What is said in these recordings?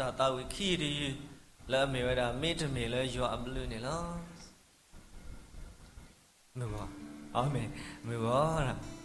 တၢ်သးဝံၣ်ခံတယုၢ် လၢအမ့ၢ်ဝဲဒၣ် မ့တမ့ၢ်လၢယွၤအဘျုးန့ၣ်လီၤ. မုၢ်ဂီၤ, အမ့ၢ်, မုၢ်ဂီၤ.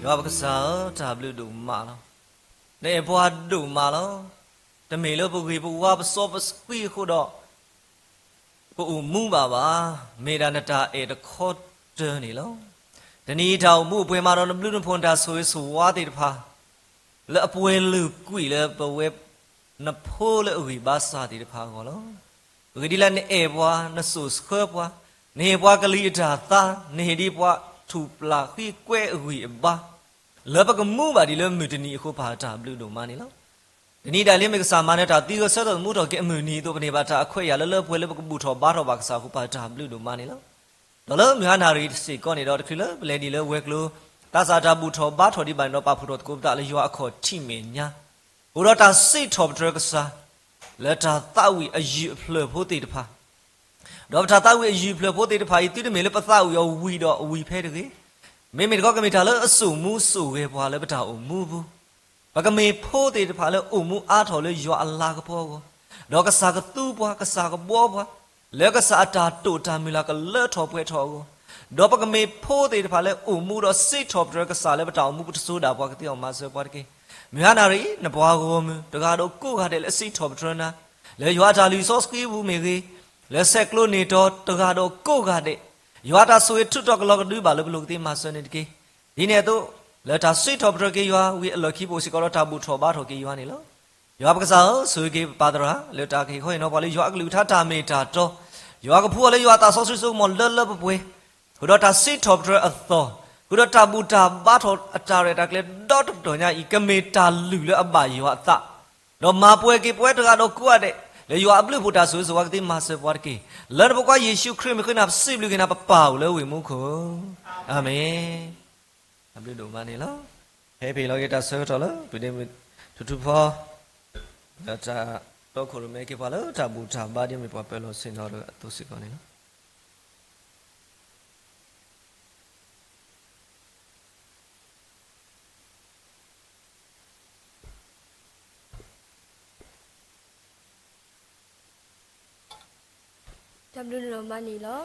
ယွၤပကစၢ်ဧၢ, တၢ်ဘျုးဒိၣ်မးလီၤ. နအဲၣ်ပှၤဒိၣ်မးလီၤ. တမ့ၢ်လၢပဂ့ၤပဝါပစီပဆှံအဃိဒီး ပအိၣ်မူဘၣ်ဘၣ်, မ့ၢ်ဒၣ်နတၢ်အဲၣ်တခီတၢၤန့ၣ်လီၤ. တနံၤအံၤတၢ်အိၣ်မူအပှဲၤမးဒီး နဘျုးနဖှိၣ်နတၢ်ဆိၣ်ဂ့ၤဆိၣ်ဝါသ့ၣ်တဖၣ် လၢအပှဲၤလုာ်ကွံာ်လၢပဝဲ နဖိလၢအဂံၢ်ဘါစၢ်သ့ၣ်တဖၣ်အဂီၢ်လီၤ. အဂ့ၢ်ဒ်လဲၣ် နအဲၣ်ပှၤ, နစိာ်ဆှၢပှၤ, နဟ့ၣ်ပှၤကလံၤအတၢ်သါ, နဟ့ၣ်ဒံးပှၤထူၣ်ပျၢ်ဃံကွဲအဂံၢ်အဘါ လၢပကမူဘၣ်ဒံးလၢမုၢ်တနံၤအဃိ ပၢ်တၢ်ဘျုးဒိၣ်မးန့ၣ်လီၤ. တနံၤဒၣ်လဲာ် မ့ၢ်ကစၢ်မၤနၢၤတၢ်သံဂဲၤဆၢထၢၣ်သမူထီၣ်က့ၤအမုၢ်နံၤအသိး ပန့ၢ်ဘၣ်တၢ်အခွဲးအယာ်လၢလၢပှဲၤပှဲၤလၢပကဘူၣ်ထီၣ်ဘါထီၣ်ဘၣ်ကစၢ်အဃိ ပၢ်တၢ်ဘျုးဒိၣ်မးန့ၣ်လီၤ. ဒီးလၢမုၢ်ဟါနၣ်ရံၣ်စ့ၢ်ကီးန့ၣ်ဒီး တချုးလၢပလဲၤဒံးလၢဝဲၤကျိၤ သးစၢ်တၢ်ဘူၣ်ထီၣ်ဘါထီၣ်ဒံးဘၣ်န့ၣ်ဒီး ပာ်ဖှိၣ်ထီၣ်သကိးပသးလၢယွၤအခီၣ်ထံးမဲာ်ညါ အိၣ်ဒီးတၢ်စံးထီၣ်ပတြၢၤကစၢ် လၢတၢ်သးဝံၣ်အယုၢ်အဖျၢၣ်ဖိသ့ၣ်တဖၣ် ဒီးပတၢ်သးဝံၣ်အယုၢ်အဖျၢၣ်ဖိသ့ၣ်တဖၣ်အံၤ သုတမ့ၢ်လၢပသးဝံၣ်အီၤဝံၤဒီးအဝံၤဖဲတဂ့ၤ. မ့မ့ၢ်တခီ ကမ့ၢ်တၢ်လၢအစိာ်မူစိာ်ဂဲၤပှၤလၢပတၢ်အိၣ်မူပူၤ, ပကမ့ၢ်ဖိသ့ၣ်တဖၣ်လၢအိၣ်မူအါထီၣ်လၢယွၤအလၤကပီၤအဂီၢ်, ဒီးကစၢ်ကသူပှၤ, ကစၢ်ကဘှီပှၤ, လၢကစၢ်အတၢ်တိာ်တၢ်မုၢ်လၢ်ကလၢထီၣ်ပှဲၤထီၣ်အဂီၢ်, ဒီးပကမ့ၢ်ဖိသ့ၣ်တဖၣ်လၢအိၣ်မူဒီးစံးထီၣ်ပတြၢၤကစၢ်လၢပတၢ်အိၣ်မူပတစိၤဒၣ်ပှၤကသ့အီၤမၤစၢၤပှၤတက့ၢ်. မုၢ်ဟါနၣ်ရံၣ် နပှၤဂီၢ်မုၢ် တဂၤဒီးကိးဂၤဒဲးလၢအစံးထီၣ်ပတြၢၤနၤ, လၢယွၤအတၢ်လုၢ်စီဆှံပူၤမ့ၢ်ဂ့ၤ, လၢဆဲးကျိးန့ၢ်တီၤတဂၤဒီးကိးဂၤဒဲး, ယွၤအတၢ်ဆိၣ်ဂ့ၤထုးထီၣ်ကလီၤကဒုဘၣ်လၢပလိၤကသ့မၤစၢၤန့ၣ်တက့ၢ်. ဒ်န့ၣ်အသိး, လၢတၢ်စံးထီၣ်ပတြၢၤက့ၤယွၤဝံၤအလီၢ်ခံ ပအိၣ်စ့ၢ်ကီးဒီးတၢ်ဘူၣ်ထီၣ်ဘါထီၣ်က့ၤယွၤန့ၣ်လီၤ. ယွၤပကစၢ်ဧၢ, ဆိၣ်ဂ့ၤက့ၤပပၢ်သရၣ် လၢတၢ်ကဟ့ၣ်ခီဟ့ၣ်နီၤပှၤလၢယွၤအကလုၢ်ကထါတၢ်မ့ၢ်တၢ်တီ, ယွၤကဖှူအီၤလၢယွၤအသးစီဆှံစိကမီၤလၢလၢပှဲၤပှဲၤ, ဃုာ်ဒီးတၢ်စံးထီၣ်ပတြၢၤအသီၣ်, ဃုာ်ဒီးတၢ်ဘူၣ်တၢ်ဘါထီၣ်အတၢ်ရဲၣ်တၢ်ကျဲၤဒီတတီၤညါအံၤ ကမ့ၢ်တၢ်လုၢ်လၢအဘၣ်ယွၤအသး, ဒီးမၤပှဲၤက့ၤပဝဲတဂၤဒီးကိးဂၤဒဲး, လၢယွၤအဘျုးအဖှိၣ်တၢ်ဆိၣ်ဂ့ၤဆိၣ်ဝါကသ့မၤစၢၤပှၤတက့ၢ်. လၢနဖိခွါယ့ၣ်ၡူးခရံာ်မံၤဃုနၢ်ပစံးဘျုးက့ၤနၤ ပပၢ်အိၣ်လၢဝ့ၢ်မူခိၣ်, အၤမ့ၣ်. တၢ်ဘျုးဒိၣ်မးန့ၣ်လီၤ. ဟဲဖံးလီၤက့ၤတၢ်ဆၢကတီၢ်လၢ ပဒ့မုၣ်ထူထူဖီ ဒီးတၢ်တီခိၣ်ရိၣ်မဲက့ၤပှၤလၢတၢ်ဘူၣ်တၢ်ဘါဒ်မ့ၢ်ပှၤပၢၤလီၢ်ဆ့ၣ်နီၤအသိးစ့ၢ်ကီးန့ၣ်လီၤ. တၢ်ဘျုးနီၢ်နီၢ်မးန့ၣ်လီၤ.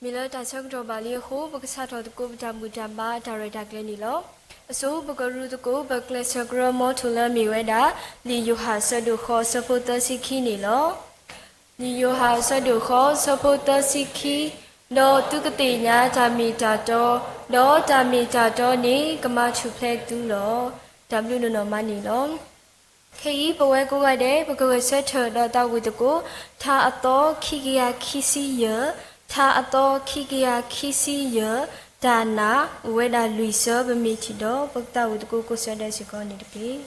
မ့ၢ်လၢတၢ်ဆၢကတီၢ်ဘၣ်လံအဃိ ပကစးထီၣ်သကိးပတၢ်ဘူၣ်တၢ်ဘါအတၢ်ရဲၣ်တၢ်ကျဲၤန့ၣ်လီၤ. အဆိ ပကရူသကိး ပကျဲးစၢးကရၢမီထိၣ်လၢအမ့ၢ်ဝဲဒၣ် လံာ်ယိၤဟၣ်အဆၢဒိၣ်ဃိး အဆၢဖိသၢဆံခံန့ၣ်လီၤ. လံာ်ယိၤဟၣ်အဆၢဒိၣ်ဃိး အဆၢဖိသၢဆံခံ, ဒီးသုကသ့ၣ်ညါတၢ်မ့ၢ်တၢ်တီ, ဒီးတၢ်မ့ၢ်တၢ်တီန့ၣ် ကမၤထူၣ်ဖျဲးသုလီၤ. တၢ်ဘျုးနီၢ်နီၢ်မးန့ၣ်လီၤ. ခဲအံၤပဝဲကိးဂၤဒဲး ပကဂဲၤဆၢထၢၣ်ဒီးတၢ်ဝံၢ်သကိး ထါအသီခံကယၤခံဆံယဲၢ်, ထါအသီခံကယၤခံဆံယဲၢ်, တၢ်နာ် အိၣ်ဝဲဒၣ်လွံၢ်ဆၢ ပမ့ၢ်ထံၣ်ဒီး ပကသးဝံၢ်သကိးကိးဆၢဒဲးစ့ၢ်ကီးန့ၣ်တက့ၢ်.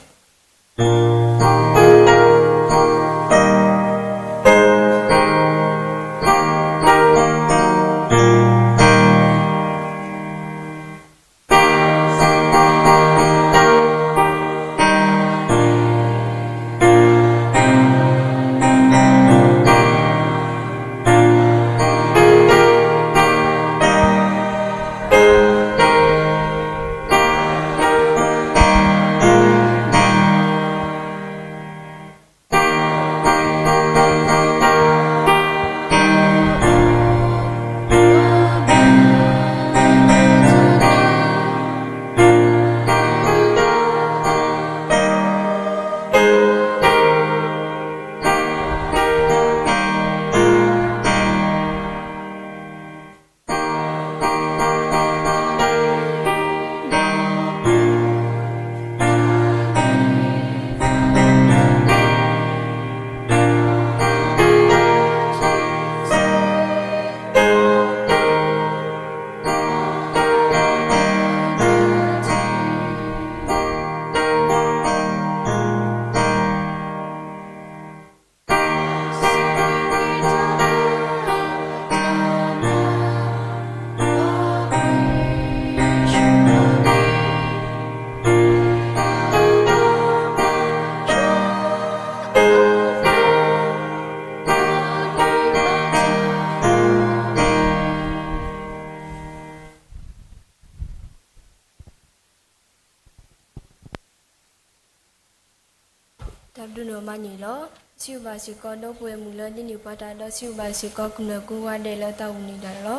တၢ်ဘျုးနီၢ်မးန့ၣ်လီၤ. စံးဘျုးဘၣ်စ့ၢ်ကီး ဒီပုၢ်ဝဲၢ်မုၣ်လၢဒ်န့ၣ်ပှၤတၢ်ဒီး စံးဘျုးဘၣ်စ့ၢ်ကီး ကမျၢၢ်ကိးဂၤဒဲးလၢတၢ်အိၣ်န့ၣ်ဒၣ်လီၤ.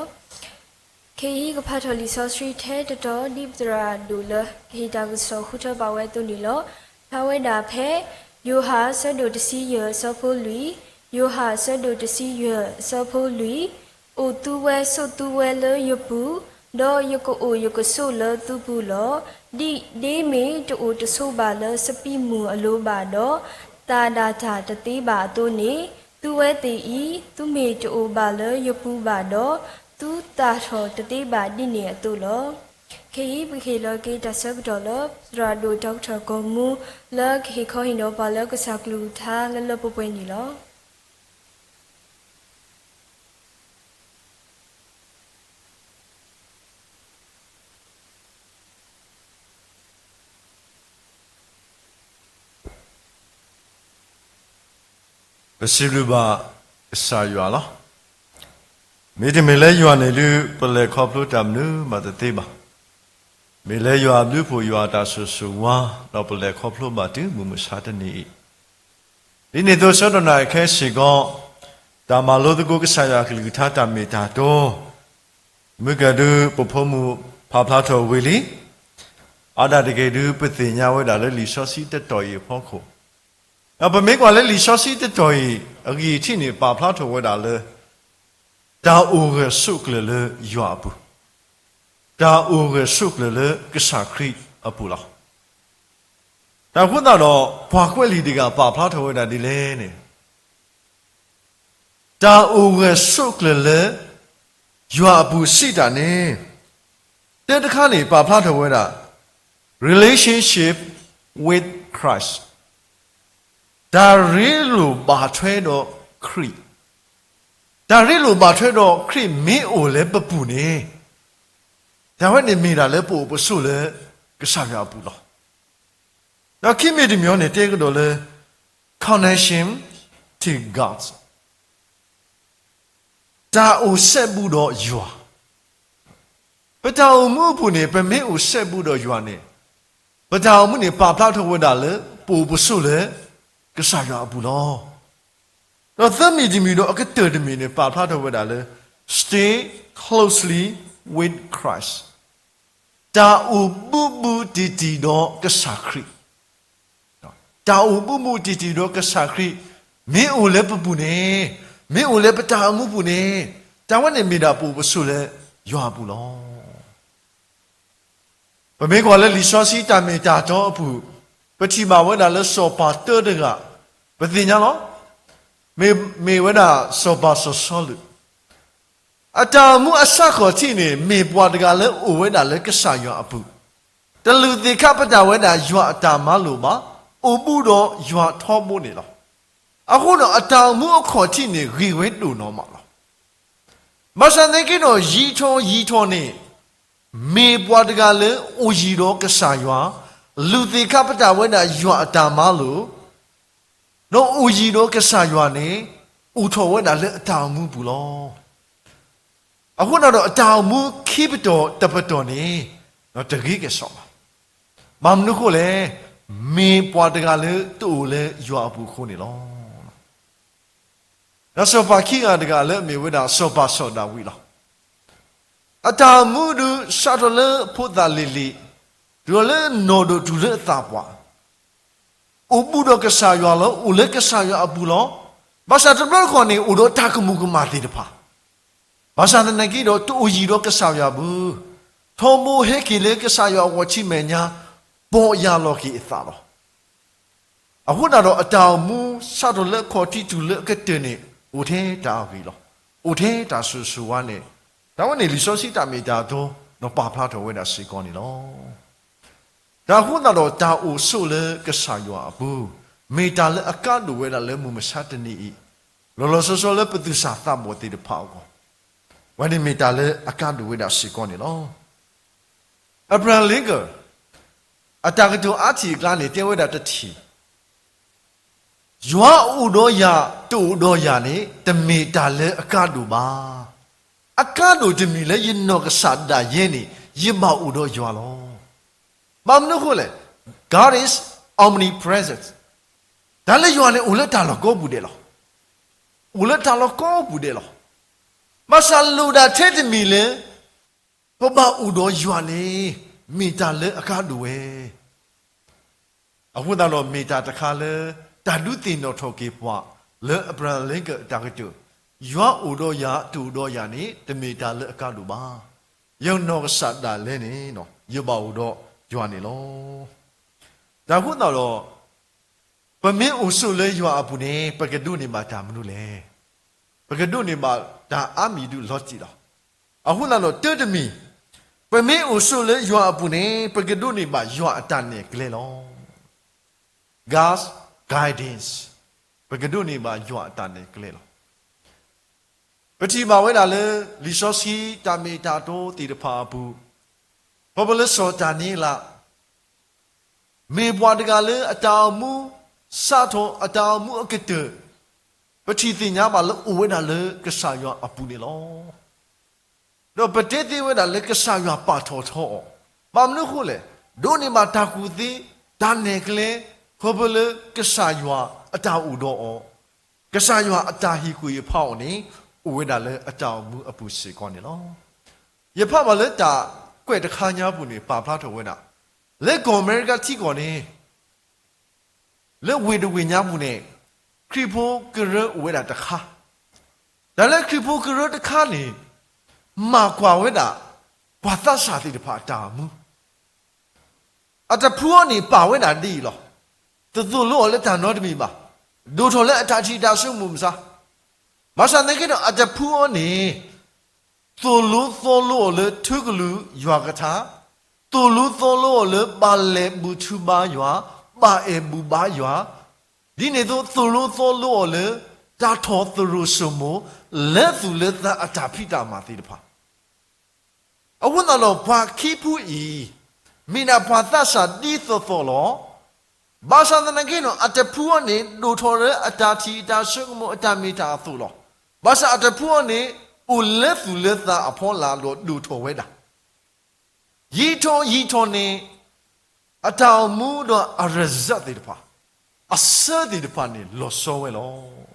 ခဲအံၤကဖးထီၣ်လံာ်စီဆှံထဲတတီၤ ဒ်ပသရၣ်ဒိၣ်လၢကဟ့ၣ်တၢ်ကစီၣ်ဃုထၢဘၣ်ဝဲအသိးန့ၣ်လီၤ. ဖျါဝဲဒၣ်ဖဲ ယိၤဟၣ်အဆၢဒိၣ်တဆံယဲၢ်အဆၢဖိလွံၢ်, ယိၤဟၣ်အဆၢဒိၣ်တဆံယဲၢ်အဆၢဖိလွံၢ်, အိၣ်သုဝဲဆိးသုဝဲလၢယပူၤ, ဒီးယကအိၣ်ယကဆိးလၢသုပူၤလီၤ. ဒ်ဒ့မ့ၢ်တအိၣ်တဆိးဘၣ်လၢစပံးမုၢ်အလိၤဘၣ်ဒီး သၣ်ဒၣ်တၢ်တသ့ဘၣ်အသိးန့ၣ်, သုဝဲသ့ၣ်အံၤ သုမ့ၢ်တအိၣ်ဘၣ်လၢယပူၤဘၣ်ဒီး, သုသၣ်ထီၣ်တသ့ဘၣ်ဒ်န့ၣ်အသိးလီၤ. ခဲအံၤပကဟ့ၣ်လီၤက့ၤတၢ်ဆၢကတီၢ်လၢ သရၣ်ဒိၣ်တီၤကထၢၣ်ကီၢ်မူ လၢကဟ့ၣ်ခီဟ့ၣ်နီၤပှၤလၢကစၢ်ကလုၢ်ကထါလၢလၢပှဲၤပှဲၤန့ၣ်လီၤ. ပစံးဘျုးဘၣ်ကစၢ်ယွၤလီၤ. မ့တမ့ၢ်လၢယွၤန့ၣ်ဒုး ပလဲၤခီဖျိတၢ်မနုၤမးတသ့ဘၣ်. မ့ၢ်လၢယွၤအဘျုးအဖှိၣ် ယွၤအတၢ်ဆိၣ်ဂ့ၤဆိၣ်ဝါ ဒီးပလဲၤခီဖျိဘၣ်တုၤမုၢ်မဆါတနံၤအံၤ ဒ်န့ၣ်အသိးဆၢကတီၢ်နၣ်ရံၣ်ခဲအံၤစ့ၢ်ကီး တၢ်မၤလိသကိးကစၢ်ယွၤအကလုၢ်ကထါတၢ်မ့ၢ်တၢ်တီ မုၢ်ကၢၢ်ဒုး ပဖိမုၣ်ဖးဖျါထီၣ်ဝံၤလံ. အါဒၣ်တက့ၢ်ဒုး ပသ့ၣ်ညါဝဲဒၣ်လၢလံာ်စီဆှံတတီၢ်အံၤအဖီခိၣ်, ဒီးပမ့ၢ်ကွၢ်လၢလံာ်စီဆှံတတီၢ်အံၤ အဂံၢ်အထံးန့ၣ် ပာ်ဖျါထီၣ်ဝဲဒၣ်လၢ တၢ်အိၣ်ဂၢၢ်ဆိးကျၢၤလၢယွၤအပူၤ, တၢ်အိၣ်ဂၢၢ်ဆိးကျၢၤလၢကစၢ်ခရံာ်အပူၤလီၤ. တၢ်အဃိသတးဒီး ပှၤကွဲးလံာ်တဂၤပာ်ဖျါထီၣ်ဝဲဒၣ်ဒ်လဲၣ်န့ၣ် တၢ်အိၣ်ဂၢၢ်ဆိးကျၢၤလၢ ယွၤအပူၤစံးတၢ်န့ၣ် တၢ်တခါန့ၣ် ပာ်ဖျါထီၣ်ဝဲဒၣ် relationship with Christ တၢ်ရ့လိာ်ဘၣ်ထွဲဒီးခရံာ်, တၢ်ရ့လိာ်ဘၣ်ထွဲဒီးခရံာ်မ့ၢ်အိၣ်လၢပပူၤန့ၣ် တၢ်ဝဲန့ၣ်မ့ၢ်ဒၣ်လၢပအိၣ်ပဆိးလၢကစၢ်ယွၤအပူၤလီၤ. ဒီးခံမံၤတမံၤန့ၣ် တဲကဒီးလၢ connection to God တၢ်အိၣ်စဲဘူးဒီးယွၤ, ပတၢ်အိၣ်မူအပူၤန့ၣ် ပမ့ၢ်အိၣ်စဲဘူးဒီးယွၤန့ၣ် ပတၢ်အိၣ်မူန့ၣ် ပာ်ဖျါထီၣ်ဝဲဒၣ်လၢ ပအိၣ်ပဆိးလၢ ကစၢ်ယွၤအပူၤလီၤ. ဒီးသၢမံၤတမံၤဒီးအကတၢၢ်တမံၤန့ၣ် ပာ်ဖျါထီၣ်ဝဲဒၣ်လၢ stay closely with Christ, တၢ်အိၣ်ဘူးဘူးတံၢ်တံၢ်ဒီးကစၢ်ခရံာ်, တၢ်အိၣ်ဘူးဘူးတံၢ်တံၢ်ဒီးကစၢ်ခရံာ်, မ့ၢ်အိၣ်လၢပပူၤန့ၣ်, မ့ၢ်အိၣ်လၢပတၢ်အိၣ်မူပူၤန့ၣ်, တၢ်ဝဲန့ၣ်မ့ၢ်ဒၣ်ပအိၣ်ပဆိးလၢယွၤအပူၤလီၤ. ပမ့ၢ်ကွၢ်လၢလံာ်စီဆှံတၢ်မ့ၢ်တၢ်တီအပူၤ, ပထံၣ်ဘၣ်ဝဲဒၣ်လၢစီၤပၤတၢတဂၤ, ပသ့ၣ်ညါလီၤ. မ့ၢ်, မ့ၢ်ဝဲဒၣ်စီၤပၤစီၤစီလူး, အတၢ်အိၣ်မူအစးထီၣ်ထံၣ်န့ၣ် မ့ၢ်ပှၤတဂၤလၢအိၣ်ဝဲဒၣ်လၢကစၢ်ယွၤအပူၤ, တလူၤသ့ၣ်ခၣ်ပတာ်ဝဲဒၣ်ယွၤအတၢ်မၤလိာ်ဘၣ်, အိၣ်ဘူးဒီးယွၤထီဘိန့ၣ်လီၤ. အဃိဒီးအတၢ်အိၣ်မူအခီၣ်ထံးန့ၣ် ဂ့ၤဝဲဒိၣ်နီၢ်မးလီၤ. ဘၣ်ဆၣ်သနာ်က့ဒီး ယံာ်ထီၣ်ယံာ်ထီၣ်န့ၣ် မ့ၢ်ပှၤတဂၤလၢအိၣ်ယံၤဒီးကစၢ်ယွၤ, လူၤသ့ၣ်ခၣ်ပတာ်ဝဲဒၣ်ယွၤအတၢ်မၤလိာ်, ဒီးအိၣ်ယံၤဒီးကစၢ်ယွၤန့ၣ် အိၣ်ထီၣ်ဝဲဒၣ်လၢအတၢ်အိၣ်မူပူၤလီၤ. အဃိသတးဒီးအတၢ်အိၣ်မူခံပတီၢ်တပတီၢ်န့ၣ် တဂ့ၤကဲၣ်ဆိးဘၣ်. ဘၣ်မနုၤအဃိလဲၣ်, မ့ၢ်ပှၤတဂၤလၢတအိၣ်လၢယွၤအပူၤအဃိန့ၣ်လီၤ. ဒီးစီၤပၤခံဂၤတဂၤလၢအမ့ၢ်ဝဲဒၣ်စီၤပၤစီၤဒၤဝံးလီၤ. အတၢ်အိၣ်မူဒုးစးထီၣ်လၢဖိသၣ်လံၤလံၤ, တုၤလီၤလၢနီၢ်ဒိၣ်တုၤလၢအသးပှၢ်, အိၣ်ဘူးဒီးကစၢ်ယွၤလီၤ, အိၣ်လၢကစၢ်ယွၤအပူၤလီၤ. ဘၣ်ဆၣ်တဘျီတခီၣ်န့ၣ် အိၣ်ဒီးတၢ်ကမူၤကမၣ်သ့ၣ်တဖၣ်, ဘၣ်ဆၣ်သနာ်က့ဒီးတအိၣ်ယံၤဒီးကစၢ်ယွၤဘၣ်, ထီဘိဟဲက့ၤလၢကစၢ်ယွၤအဂီၢ်ထံမဲာ်ညါ, ပီၢ်ယၢ်လီၤက့ၤအသးလီၤ. အဃိသတးဒီးအတၢ်အိၣ်မူစးထီၣ်လၢအခီၣ်ထံးတုၤလၢအကတၢၢ်န့ၣ် အိၣ်ထဲတၢ်အဂ့ၤလီၤ. အိၣ်ထဲတၢ်ဆိၣ်ဂ့ၤဆိၣ်ဝါန့ၣ်, တၢ်ဝဲန့ၣ်လံာ်စီဆှံတၢ်မ့ၢ်တၢ်တီ ဒီးပာ်ဖျါထီၣ်ဝဲဒၣ်စ့ၢ်ကီးန့ၣ်လီၤ. တၢ်အဃိသတးဒီးတၢ်အိၣ်ဆိးလၢကစၢ်ယွၤအပူၤ, မ့ၢ်တၢ်လၢအကါဒိၣ်ဝဲဒၣ်လၢမုၢ်မဆါတနံၤအံၤ, လီၤလီၤဆီဆီလၢပသူၣ်စၢ်သးဘီၣ်သ့ၣ်တဖၣ်အဂီၢ်, ဝဲန့ၣ်မ့ၢ်တၢ်လၢအကါဒိၣ်ဝဲဒၣ်စ့ၢ်ကီးန့ၣ်လီၤ. Abraham Lincoln အတၢ်ကတိၤအါထံၣ်အကျါန့ၣ် တဲဝဲဒၣ်တထံၣ်, ယွၤအိၣ်ဒီးယၤ တအိၣ်ဒီးယၤန့ၣ် တမ့ၢ်တၢ်လၢအကါဒိၣ်ဘၣ်. အကါဒိၣ်တမံၤလၢယနီၢ်ကစၢ်ဒၣ်ယဲန့ၣ် ယဘၣ်အိၣ်ဒီးယွၤလီၤ. ဘၣ်မနုၤအဃိလဲၣ်, God is omnipresent. တၢ်လၢယွၤန့ၣ်အိၣ်လၢတၢ်လီၢ်ကိးပူၤဒဲးလီၤ. အိၣ်လၢတၢ်လီၢ်ကိးပူၤဒဲးလီၤ. ဘၣ်ဆၣ်လိၣ်ဒၣ်ထဲတမံၤလၢ ပဘၣ်အိၣ်ဒီးယွၤန့ၣ် မ့ၢ်တၢ်လၢအကါဒိၣ်ဝဲ အဃိသတးဒီးမ့ၢ်တၢ်တခါလၢ တၢ်ဒုးသ့ၣ်နီၣ်ထီၣ်က့ၤပှၤ လၢ Abraham Lincoln အတၢ်ကတိၤ, ယွၤအိၣ်ဒီးယၤ တအိၣ်ဒီးယၤန့ၣ် တမ့ၢ်တၢ်လၢအကါဒိၣ်ဘၣ်. ယနီၢ်ကစၢ်ဒၣ်လဲာ်န့ၣ် ယဘၣ်အိၣ်ဒီးယွၤန့ၣ်လီၤ. တၢ်အဃိသတးဒီး ပမ့ၢ်အိၣ်ဆိးလၢယွၤအပူၤန့ၣ် ပကဒိးန့ၢ်ဘၣ်တၢ်မနုၤလဲၣ်. ပကဒိးန့ၢ်ဘၣ်တၢ်အါမံၤဒုးလီၤတံၢ်လီၤ. အဃိသတးဒီးတၢ်တမံၤ, ပမ့ၢ်အိၣ်ဆိးလၢယွၤအပူၤန့ၣ် ပကဒိးန့ၢ်ဘၣ်ယွၤအတၢ်နဲၣ်ကျဲလီၤ. God's guidance. ပကဒိးန့ၢ်ဘၣ်ယွၤအတၢ်နဲၣ်ကျဲလီၤ. ပထံၣ်ဘၣ်ဝဲဒၣ်လၢ လံာ်စီဆှံတၢ်မ့ၢ်တၢ်တီသ့ၣ်တဖၣ်အပူၤ, ခီဖျိလၢစီၤဒၤနံးယ့လး မ့ၢ်ပှၤတဂၤလၢအတၢ်အိၣ်မူစးထီၣ် အတၢ်အိၣ်မူအကတၢၢ်, ပထံၣ်သ့ၣ်ညါဘၣ်လၢအိၣ်ဝဲဒၣ်လၢကစၢ်ယွၤအပူၤန့ၣ်လီၤ. ဒီးပတဲသ့ဝဲဒၣ်လၢကစၢ်ယွၤပာ်ထီၣ်ထီအီၤ, ဘၣ်မနုၤအဃိလဲၣ်, ဒိးန့ၢ်ဘၣ်တၢ်ကူၣ်သ့, တၢ်နဲၣ်ကျဲ, ခီဖျိလၢကစၢ်ယွၤအတၢ်အိၣ်ဒီးအီၤ, ကစၢ်ယွၤအတၢ်ဟ့ၣ်ကူၣ်ဟ့ၣ်ဖးအီၤန့ၣ် အိၣ်ဝဲဒၣ်လၢအတၢ်အိၣ်မူအပူၤစ့ၢ်ကီးန့ၣ်လီၤ. ယဖးဘၣ်လၢတၢ်ကွဲးတခါညါပူၤန့ၣ် ပာ်ဖျါထီၣ်ဝဲဒၣ်, လၢကီၢ်အမဲရကၤထံကီၢ်န့ၣ် လၢဝ့ၢ်တဝ့ၢ်ညါပူၤန့ၣ် ခရံာ်ဖိကရၢအိၣ်ဝဲဒၣ်တခါ, တၢ်လၢခရံာ်ဖိကရၢတခါန့ၣ် မၤကွၢ်ဝဲဒၣ် ပှၤသးစၢ်သ့ၣ်တဖၣ်အတၢ်အိၣ်မူ, အတဖုအီၤန့ၣ်ပာ်ဝဲဒၣ်ဒ်အံၤလီၤ. တသိၣ်လိအီၤလၢတၢ်နီတမံၤဘၣ်, ဒိၣ်ထီၣ်လၢအတၢ်ထံၣ်တၢ်ဆိကမိၣ်မစါ, ဘၣ်ဆၣ်သနာ်က့ဒီးအတဖုအီၤန့ၣ် သိၣ်လိသီလိအီၤလၢထူကလုၢ်ယွၤကထါ, သိၣ်လိသီလိအီၤလၢဘၣ်လဲၤဘူၣ်ထူဘါယွၤ, ဘၣ်အဲၣ်ဘူၣ်ဘါယွၤ, ဒ်န့ၣ်အသိးသိၣ်လိသီလိအီၤလၢ တၢ်ထီၣ်သရိာ်စိမိၤ လၢသူၣ်လၢသးအတၢ်ဖံးတၢ်မၤသ့ၣ်တဖၣ် အဃိသတးဒီးပှၤခံဖုအံၤ မ့ၢ်ဒၣ်ပှၤသးစၢ်ဒ်သိးသိးလီၤ. ဘၣ်ဆၣ်သနာ်က့ဒီး အတဖုအီၤန့ၣ် ဒိၣ်ထီၣ်လၢအတၢ်ထံၣ်အတၢ်ဆိကမိၣ်အတၢ်မ့ၢ်တၢ်အသိးလီၤ. ဘၣ်ဆၣ်အတဖုအီၤန့ၣ် အိၣ်လၢသူၣ်လၢသးအဖီလာ်ဒီးဒိၣ်ထီၣ်ဝဲဒၣ် ယံာ်ထီၣ်ယံာ်ထီၣ်န့ၣ် အတၢ်အိၣ်မူဒီးအ result သ့ၣ်တဖၣ်, အဆၢသ့ၣ်တဖၣ်န့ၣ် လီၤဆီဝဲလီၤ.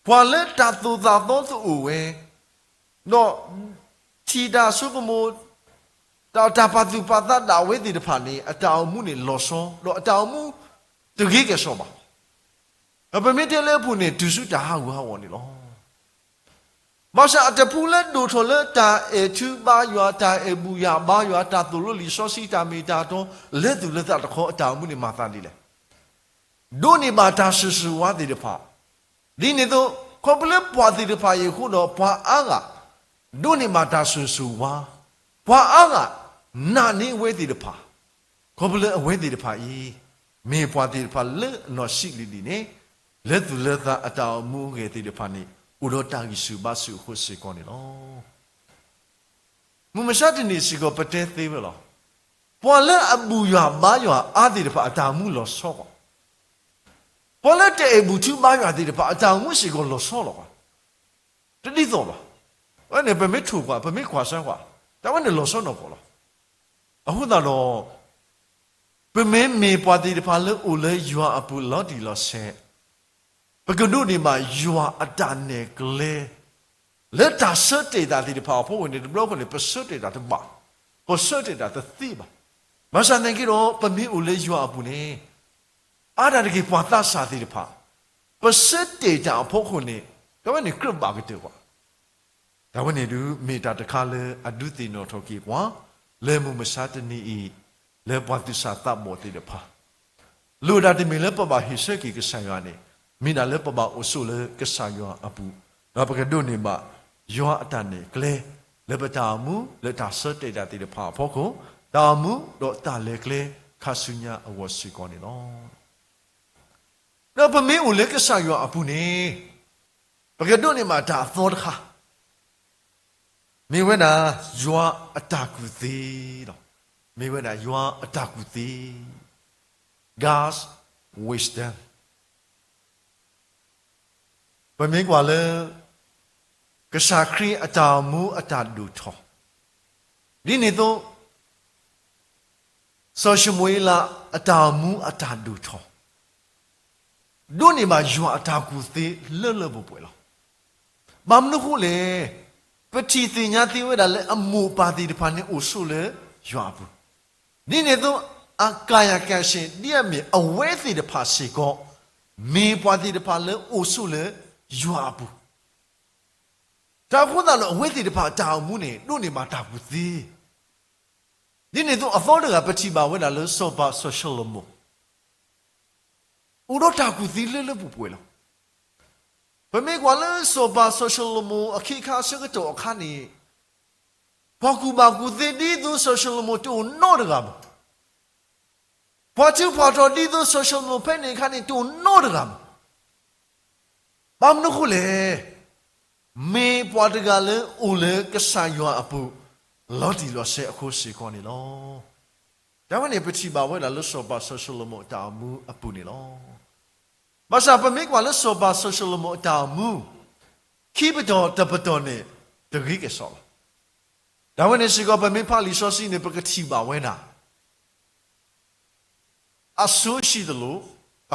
ပှၤလၢတၢ်သိၣ်တၢ်သီတအိၣ်ဝဲ, ဒီးထံၣ်တၢ်ဆိကမိၣ်, တၢ်ပာ်သူၣ်ပာ်သးဒၣ်ဝဲသ့ၣ်တဖၣ်န့ၣ် အတၢ်အိၣ်မူန့ၣ်လီၤဆီ, ဒီးအတၢ်အိၣ်မူတဂ့ၤကဲၣ်ဆိးဘၣ်. ဒီးပမ့ၢ်တဲလၢအပူၤန့ၣ် တုၤဆူတၢ်ဟးဂူာ်ဟးဂီၤန့ၣ်လီၤ. ဘၣ်ဆၣ်အတဖုလၢဒိၣ်ထီၣ်လၢတၢ်အဲၣ်ထုဘါယွၤ, တၢ်အဲၣ်ဘူၣ်ယၢ်ဘါယွၤ, တၢ်သိၣ်လိလံာ်စီဆှံ, တၢ်မ့ၢ်တၢ်တီ, လဲၤသူၣ်လဲၤသးတခီ အတၢ်အိၣ်မူန့ၣ်မၤသးဒ်လဲၣ်. ဒိးန့ၢ်ဘၣ်တၢ်ဆိၣ်ဂ့ၤဆိၣ်ဝါသ့ၣ်တဖၣ်, ဒ်န့ၣ်အသိး ခီဖျိလၢပှၤသ့ၣ်တဖၣ်အံၤအဃိဒီး ပှၤအါဂၤဒိးန့ၢ်ဘၣ်တၢ်ဆိၣ်ဂ့ၤဆိၣ်ဝါ, ပှၤအါဂၤနာ်န့ၢ်အဝဲသ့ၣ်တဖၣ်, ခီဖျိလၢအဝဲသ့ၣ်တဖၣ်အံၤ မ့ၢ်ပှၤသ့ၣ်တဖၣ်လၢအနီၢ်ဆံးလံၤလံၤန့ၣ်, လဲၤသူၣ်လဲၤသးအတၢ်အိၣ်မူအဂဲၤသ့ၣ်တဖၣ်န့ၣ် အိၣ်ဒီးတၢ်ဂံၢ်ဆူၣ်ဘါဆူၣ်အဃိစ့ၢ်ကီးန့ၣ်လီၤ. မုၢ်မဆါတနံၤစ့ၢ်ကီး ပတဲသ့ဝဲလီၤ. ပှၤလၢအဘူၣ်ယွၤဘါယွၤအါသ့ၣ်တဖၣ် အတၢ်အိၣ်မူလီၤဆီကီး, ပှၤလၢတအဲၣ်ဘူၣ်ထူဘါယွၤသ့ၣ်တဖၣ် အတၢ်အိၣ်မူစ့ၢ်ကီးလီၤဆီလီၤ. တဒ်သိးဘၣ်. အဝဲန့ၣ် ပမ့ၢ်ထိၣ်ကွၢ်, ပမ့ၢ်ကွၢ်ဆၢကွၢ်, တၢ်ဝဲန့ၣ်လီၤဆီနီၢ်ကီၢ်လီၤ. အဃိသတးဒီး ပမ့မ့ၢ်ပှၤသ့ၣ်တဖၣ်လၢအိၣ်လၢယွၤအပူၤလီၤတံၢ်လီၤဆဲး, ပကဒိးန့ၢ်ဘၣ်ယွၤအတၢ်နဲၣ်ကျဲ လၢတၢ်ဆၢတဲာ်တၢ်သ့ၣ်တဖၣ်အဖီခိၣ်န့ၣ် တဘျီဃီန့ၣ် ပဆၢတဲာ်တၢ်တဘၣ်, ပဆၢတဲာ်တၢ်တသ့ဘၣ်. ဘၣ်ဆၣ်သနာ်က့ဒီး ပမ့ၢ်အိၣ်လၢယွၤအပူၤန့ၣ် အါဒၣ်တက့ၢ်ပှၤသးစၢ်သ့ၣ်တဖၣ် ပဆၢတဲာ်တၢ်အဖီခိၣ်န့ၣ် တၢ်ဝဲန့ၣ်ကြၢးဘၣ်ကတၢၢ်ကွၢ်. တၢ်ဝဲန့ၣ်ဒုး မ့ၢ်တၢ်တခါလၢအဒုးသ့ၣ်နီၣ်ထီၣ်က့ၤပှၤ လၢမုၢ်မဆါတနံၤအံၤ လၢပှၤသူၣ်စၢ်သးဘီၣ်သ့ၣ်တဖၣ် လိၣ်ဒၣ်တမ့ၢ်လၢပဘၣ်ဟ့ၣ်ဆၢက့ၤကစၢ်ယွၤန့ၣ်, မ့ၢ်ဒၣ်လၢပဘၣ်အိၣ်ဆိးလၢကစၢ်ယွၤအပူၤ, ဒီးပကဒိးန့ၢ်ဘၣ်ယွၤအတၢ်နဲၣ်ကျဲ လၢပတၢ်အိၣ်မူလၢတၢ်ဆၢတဲာ်တၢ်သ့ၣ်တဖၣ်အဖီခိၣ်, တၢ်အိၣ်မူဒီးတၢ်လဲၤကျဲခါဆူညါအဂီၢ်စ့ၢ်ကီးန့ၣ်လီၤ. ဒီးပမ့ၢ်အိၣ်လၢကစၢ်ယွၤအပူၤန့ၣ် ပကဒိးန့ၢ်ဘၣ်တၢ်အသီတခါ မ့ၢ်ဝဲဒၣ်ယွၤအတၢ်ကူၣ်သ့လီၤ. မ့ၢ်ဝဲဒၣ်ယွၤအတၢ်ကူၣ်သ့, God's wisdom. ပမ့ၢ်ကွၢ်လၢ ကစၢ်ခရံာ်အတၢ်အိၣ်မူအတၢ်ဒိၣ်ထီၣ်, ဒ်န့ၣ်အသိး စီၤၡမူၤအ့လးအတၢ်အိၣ်မူအတၢ်ဒိၣ်ထီၣ် ဒိးန့ၢ်ဘၣ်ယွၤအတၢ်ကူၣ်သ့လၢလၢပှဲၤပှဲၤလီၤ. ဘၣ်မနုၤအဃိလဲၣ်, ပထံၣ်သ့ၣ်ညါသ့ဝဲဒၣ်လၢအမိၢ်ပၢ်သ့ၣ်တဖၣ်န့ၣ်အိၣ်ဆိးလၢယွၤအပူၤ, ဒ်န့ၣ်အသိး အကၤယၤကၤဆ့ၣ် ဒ်အမ့ၢ်အဝဲသ့ၣ်တဖၣ်စ့ၢ်ကီး မ့ၢ်ပှၤသ့ၣ်တဖၣ်လၢအိၣ်ဆိးလၢယွၤအပူၤ, တၢ်အဃိသတးဒီး အဝဲသ့ၣ်တဖၣ်အတၢ်အိၣ်မူန့ၣ် ဒိးန့ၢ်ဘၣ်တၢ်ကူၣ်သ့ ဒ်န့ၣ်အသိးအသီတဂၤ ပထံၣ်ဘၣ်ဝဲဒၣ်လၢစီၤပၤစီၤၡလိၤမိၣ် အိၣ်ဒီးတၢ်ကူၣ်သ့လၢလၢပှဲၤပှဲၤလီၤ. ပမ့ၢ်ကွၢ်လၢစီၤပၤစီၤၡလိၤမိၣ်အခ့အခါအဆၢကတီၢ်အခါန့ၣ် ပှၤကူၣ်ဘၣ်ကူၣ်သ့ဒ်သိးစီၤၡလိၤမိၣ်တအိၣ်နီတဂၤဘၣ်. ပှၤထုးပှၤတီၤဒ်သိးစီၤၡလိၤမိၣ်ဖဲန့ၣ်အခါန့ၣ် တအိၣ်နီတဂၤဘၣ်. ဘၣ်မနုၤအဃိလဲၣ်, မ့ၢ်ပှၤတဂၤလၢအိၣ်လၢကစၢ်ယွၤအပူၤ လီၤတံၢ်လီၤဆဲးအဃိစ့ၢ်ကီးန့ၣ်လီၤ. တၢ်ဝဲန့ၣ် ပထံၣ်ဘၣ်ဝဲဒၣ်လၢစီၤပၤစီၤၡလိၤမိၣ်အတၢ်အိၣ်မူအပူၤန့ၣ်လီၤ. ဘၣ်ဆၣ်ပမ့ၢ်ကွၢ်လၢစီၤပၤစီၤၡလိၤမိၣ်အတၢ်အိၣ်မူ ခံပတီၢ်တပတီၢ်န့ၣ် တဂ့ၤကဲၣ်ဆိးလီၤ. တၢ်ဝဲန့ၣ်စ့ၢ်ကီး ပမ့ၢ်ဖးလံာ်စီဆှံန့ၣ် ပကထံၣ်ဘၣ်ဝဲဒၣ် အဆိုးရှိသလို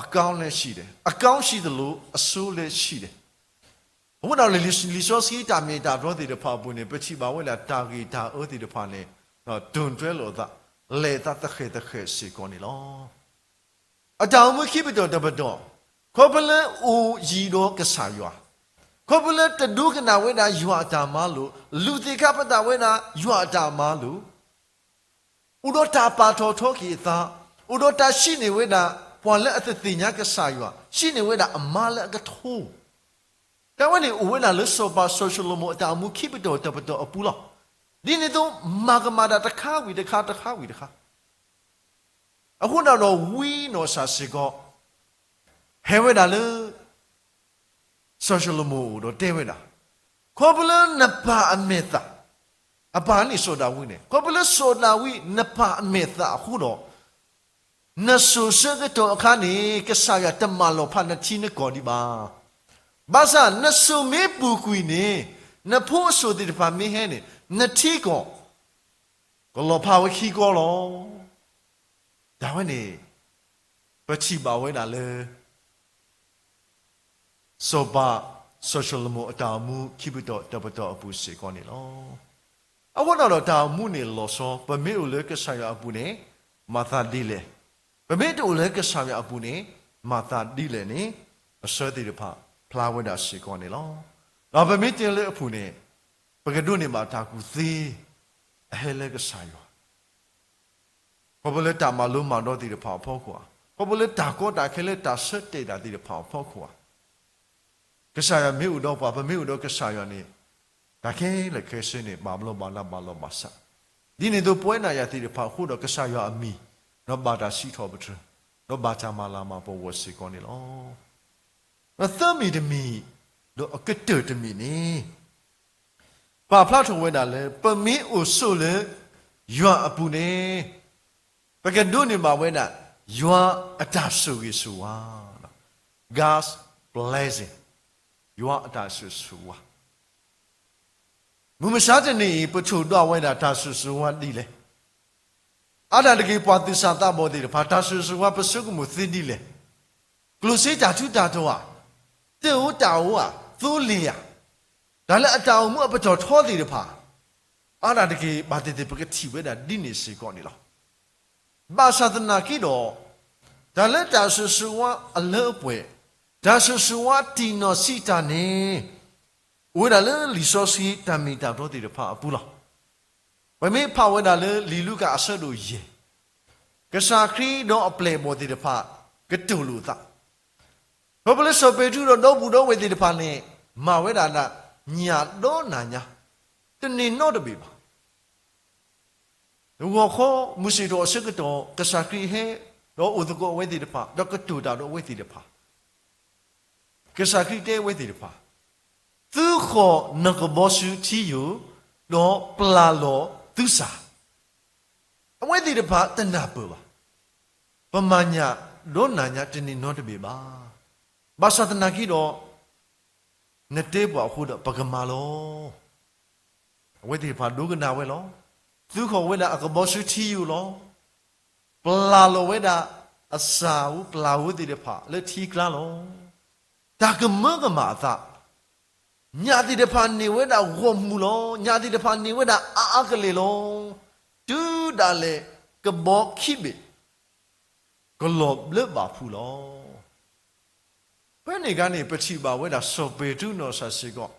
အကောင်းလည်းရှိတယ်, အကောင်းရှိသလို အဆိုးလည်းရှိတယ်. အဃိဒီးလံာ်စီဆှံတၢ်မ့ၢ်တၢ်တီသ့ၣ်တဖၣ်အပူၤန့ၣ် ပထံၣ်ဘၣ်ဝဲဒၣ်တၢ်ဂ့ၢ်တၢ်အၢသ့ၣ်တဖၣ်အပူၤန့ၣ် ပထံၣ်ဘၣ်ဝဲဒၣ်တၢ်ဂ့ၢ်တၢ်အၢသ့ၣ်တဖၣ်န့ၣ် တိၢ်ထွဲလိာ်အသး လဲၤသးသဃဲၤသဃဲၤစ့ၢ်ကီးန့ၣ်လီၤ. အတၢ်အိၣ်မူခံပတီၢ်တပတီၢ်, ခီဖျိလၢအိၣ်ယံၤဒီးကစၢ်ယွၤ, ခီဖျိလၢတဒိကနၣ်ဝဲဒၣ်ယွၤအတၢ်မၤလိာ်, လူၤသ့ၣ်ခါပသးဝဲဒၣ်ယွၤအတၢ်မၤလိာ်, အိၣ်ဒီးတၢ်ပာ်ထီၣ်ထီက့ၤအသး, အိၣ်ဒီးတၢ်စံးန့ၢ်ဝဲဒၣ် ပှၤလၢအတသ့ၣ်ညါကစၢ်ယွၤ, စံးန့ၢ်ဝဲဒၣ်အမါလၢအကထိ, တၢ်ဝဲန့ၣ်အိၣ်ဝဲဒၣ်လၢစီၤပၤစီၤၡလိၤမိၤအတၢ်အိၣ်မူခံပတီၢ်တပတီၢ်အပူၤလီၤ. ဒ်န့ၣ်အသိး မၤကမၣ်တၢ်တခါဝံၤတခါ တခါဝံၤတခါ အဃိသတးဒီးဝံနီၢ်ကစၢ်စ့ၢ်ကီး ဟဲဝဲဒၣ်လၢ စီၤၡလိၤမိၤအအိၣ်ဒီးတဲဝဲဒၣ်, ခီဖျိလၢနပၢ်အမဲာ်သၣ်, အပၢ်န့ၣ်စီၤဒၤဝံးန့ၣ်, ခီဖျိလၢစီၤဒၤဝံးနပၢ်အမဲာ်သၣ်အဃိဒီး နစိၤဆၢကတီၢ်အခါန့ၣ် ကစၢ်ယွၤတမၤလီၤဖးနထံနကီၢ်ဒံးဘၣ်. ဘၣ်ဆၣ်နစိၤမ့ၢ်ပူၤကွံာ်န့ၣ် နဖိအစိၤသ့ၣ်တဖၣ်မ့ၢ်ဟဲန့ၣ် နထံကီၢ် ကလီၤဖးဝဲခံကီလီၤ. တၢ်ဝဲန့ၣ် ပထံၣ်ဘၣ်ဝဲဒၣ်လၢ စီၤပၤ စီၤၡလိၤမိၣ်အတၢ်အိၣ်မူခံပတီၢ်တပတီၢ်အပူၤစ့ၢ်ကီးန့ၣ်လီၤ. အဃိဒီးတၢ်အိၣ်မူန့ၣ်လီၤဆီ, ပမ့ၢ်အိၣ်လၢကစၢ်ယွၤအပူၤန့ၣ် မၤသးဒ်လဲၣ်, ပမ့ၢ်တအိၣ်လၢကစၢ်ယွၤအပူၤန့ၣ် မၤသးဒ်လဲၣ်န့ၣ် အဆၢသ့ၣ်တဖၣ်ဖျါဝဲဒၣ်စ့ၢ်ကီးန့ၣ်လီၤ. ဒီးပမ့ၢ်တဲလၢအပူၤန့ၣ် ပကဒိးန့ၢ်ဘၣ်တၢ်ကူၣ်သ့ အဟဲလၢကစၢ်ယွၤ ခီဖျိလၢတၢ်မၤလိမၤဒိးသ့ၣ်တဖၣ်အဖီခိၣ်ဧါ, ခီဖျိလၢတၢ်ကီတၢ်ခဲလၢတၢ်ဆၢတဲာ်တၢ်သ့ၣ်တဖၣ်အဖီခိၣ်ဧါ, ကစၢ်ယွၤမ့ၢ်အိၣ်ဒီးပှၤ ပမ့ၢ်အိၣ်ဒီးကစၢ်ယွၤန့ၣ် တၢ်ခဲလၢာ်ခဲဆ့န့ၣ် ဘၣ်ဘျီးဘၣ်ဒါဘၣ်လီၤဘၣ်စး, ဒ်န့ၣ်အသိးပဝဲဒၣ်ယၤသ့ၣ်တဖၣ်အဃိဒီးကစၢ်ယွၤအမံၤ ဒီးဘၣ်တၢ်စံးထီၣ်ပတြၢၤ, ဒီးဘၣ်တၢ်မၤလၤမၤကပီၤစ့ၢ်ကီးန့ၣ်လီၤ. ဒီးသၢမံၤတမံၤ, ဒီးအကတၢၢ်တမံၤန့ၣ် ပာ်ဖျါထီၣ်ဝဲဒၣ်လၢ ပမ့ၢ်အိၣ်ဆိးလၢ ယွၤအပူၤန့ၣ် ပကဒိးန့ၢ်ဘၣ်ဝဲဒၣ် ယွၤအတၢ်ဆိၣ်ဂ့ၤဆိၣ်ဝါ, God's blessing, ယွၤအတၢ်ဆိၣ်ဂ့ၤဆိၣ်ဝါ. မုၢ်မဆါတနံၤအံၤ ပထိၣ်ဒွးဝဲဒၣ်တၢ်ဆိၣ်ဂ့ၤဆိၣ်ဝါဒ်လဲၣ်. အါဒၣ်တက့ၢ်ပှၤသူၣ်စၢ်သးဘီၣ်သ့ၣ်တဖၣ် တၢ်ဆိၣ်ဂ့ၤဆိၣ်ဝါပဆိကမိၣ်သ့ဒ်လဲၣ်. ကျိၣ်စ့တၢ်ထူးတၢ်တီၤဧါ, တၢ်အိၣ်တၢ်အိၣ်ဧါ, သိလ့ၣ်ဧါ, တၢ်လၢအတၢ်အိၣ်မူအပတီၢ်ထီသ့ၣ်တဖၣ် အါဒၣ်တက့ၢ် ဘၣ်သ့ၣ်သ့ၣ်ပကထံၣ်ဝဲဒၣ်ဒ်န့ၣ်စ့ၢ်ကီးန့ၣ်လီၤ. ဘၣ်ဆၣ်သနာ်က့ဒီး တၢ်လၢတၢ်ဆိၣ်ဂ့ၤဆိၣ်ဝါအလၢအပှဲၤ, တၢ်ဆိၣ်ဂ့ၤဆိၣ်ဝါတံၢ်နီၢ်ဆံးတၢ်န့ၣ် အိၣ်ဝဲဒၣ်လၢလံာ်စီဆှံတၢ်မ့ၢ်တၢ်တီသ့ၣ်တဖၣ်အပူၤလီၤ. ပမ့ၢ်ဖးဝဲဒၣ်လၢလံာ်လူၤကၣ်အဆၢဒိၣ်ယဲၢ်, ကစၢ်ခရံာ်ဒီးအပျဲၢ်အဘီၣ်သ့ၣ်တဖၣ် ကတိၤလိာ်အသး ခီဖျိလၢစီၤပ့းတရူးဒီးဒီပုၢ်ဒီဝဲၢ်သ့ၣ်တဖၣ်န့ၣ် မၤဝဲဒၣ်ဒၣ် ညၣ်ဒီနၤညါ, တန့ၢ်နီတဘ့ၣ်ဘၣ်. တဂီၤခီ မုၢ်ဆ့ၣ်ထီၣ်အဆၢကတီၢ် ကစၢ်ခရံာ်ဟဲ ဒီးအိၣ်သကိးအဝဲသ့ၣ်တဖၣ် ဒီးကတိၤတၢ်ဒီးအဝဲသ့ၣ်တဖၣ်, ကစၢ်ခရံာ်တဲအဝဲသ့ၣ်တဖၣ်, သုဃီၣ်နကဘီဆူထံယိာ်, ဒီးပျၢ်လီၤသုစၢ်. အဝဲသ့ၣ်တဖၣ်တနၢ်ပၢၢ်ဘၣ်. ပမၤညၣ်ဒီနၤညါတန့ၢ်နီတဘ့ၣ်ဘၣ်. ဘၣ်ဆၣ်သနာ်က့ဒီး နတဲပှၤအဃိဒီးပကမၤလီၤ. အဝဲသ့ၣ်တဖၣ်ဒိကနၣ်ဝဲလီၤ. သုဃီၣ်ဝဲဒၣ်အကဘီဆူထံယိာ်လီၤ. ပျၢ်လီၤဝဲဒၣ်အစၢ်ဧိၤပျၢ်ဧိၤသ့ၣ်တဖၣ်လၢထံကျါလီၤ. တၢ်ကမၢကမၣ်အသး, ညၣ်သ့ၣ်တဖၣ်န့ၢ်ဝဲဒၣ်ဂီၢ်မုၢ်လီၤ. ညၣ်သ့ၣ်တဖၣ်န့ၢ်ဝဲဒၣ်အါအါကလဲာ်လီၤ. တုၤဒၣ်လဲာ်ကဘီခံဘ့ၣ် ကလီၤဘျၢဘၣ်ဖုးလီၤ. ဖဲန့ၣ်အခါန့ၣ် ပထံၣ်ဘၣ်ဝဲဒၣ်စီၤပ့းတရူးနီၢ်ကစၢ်စ့ၢ်ကီး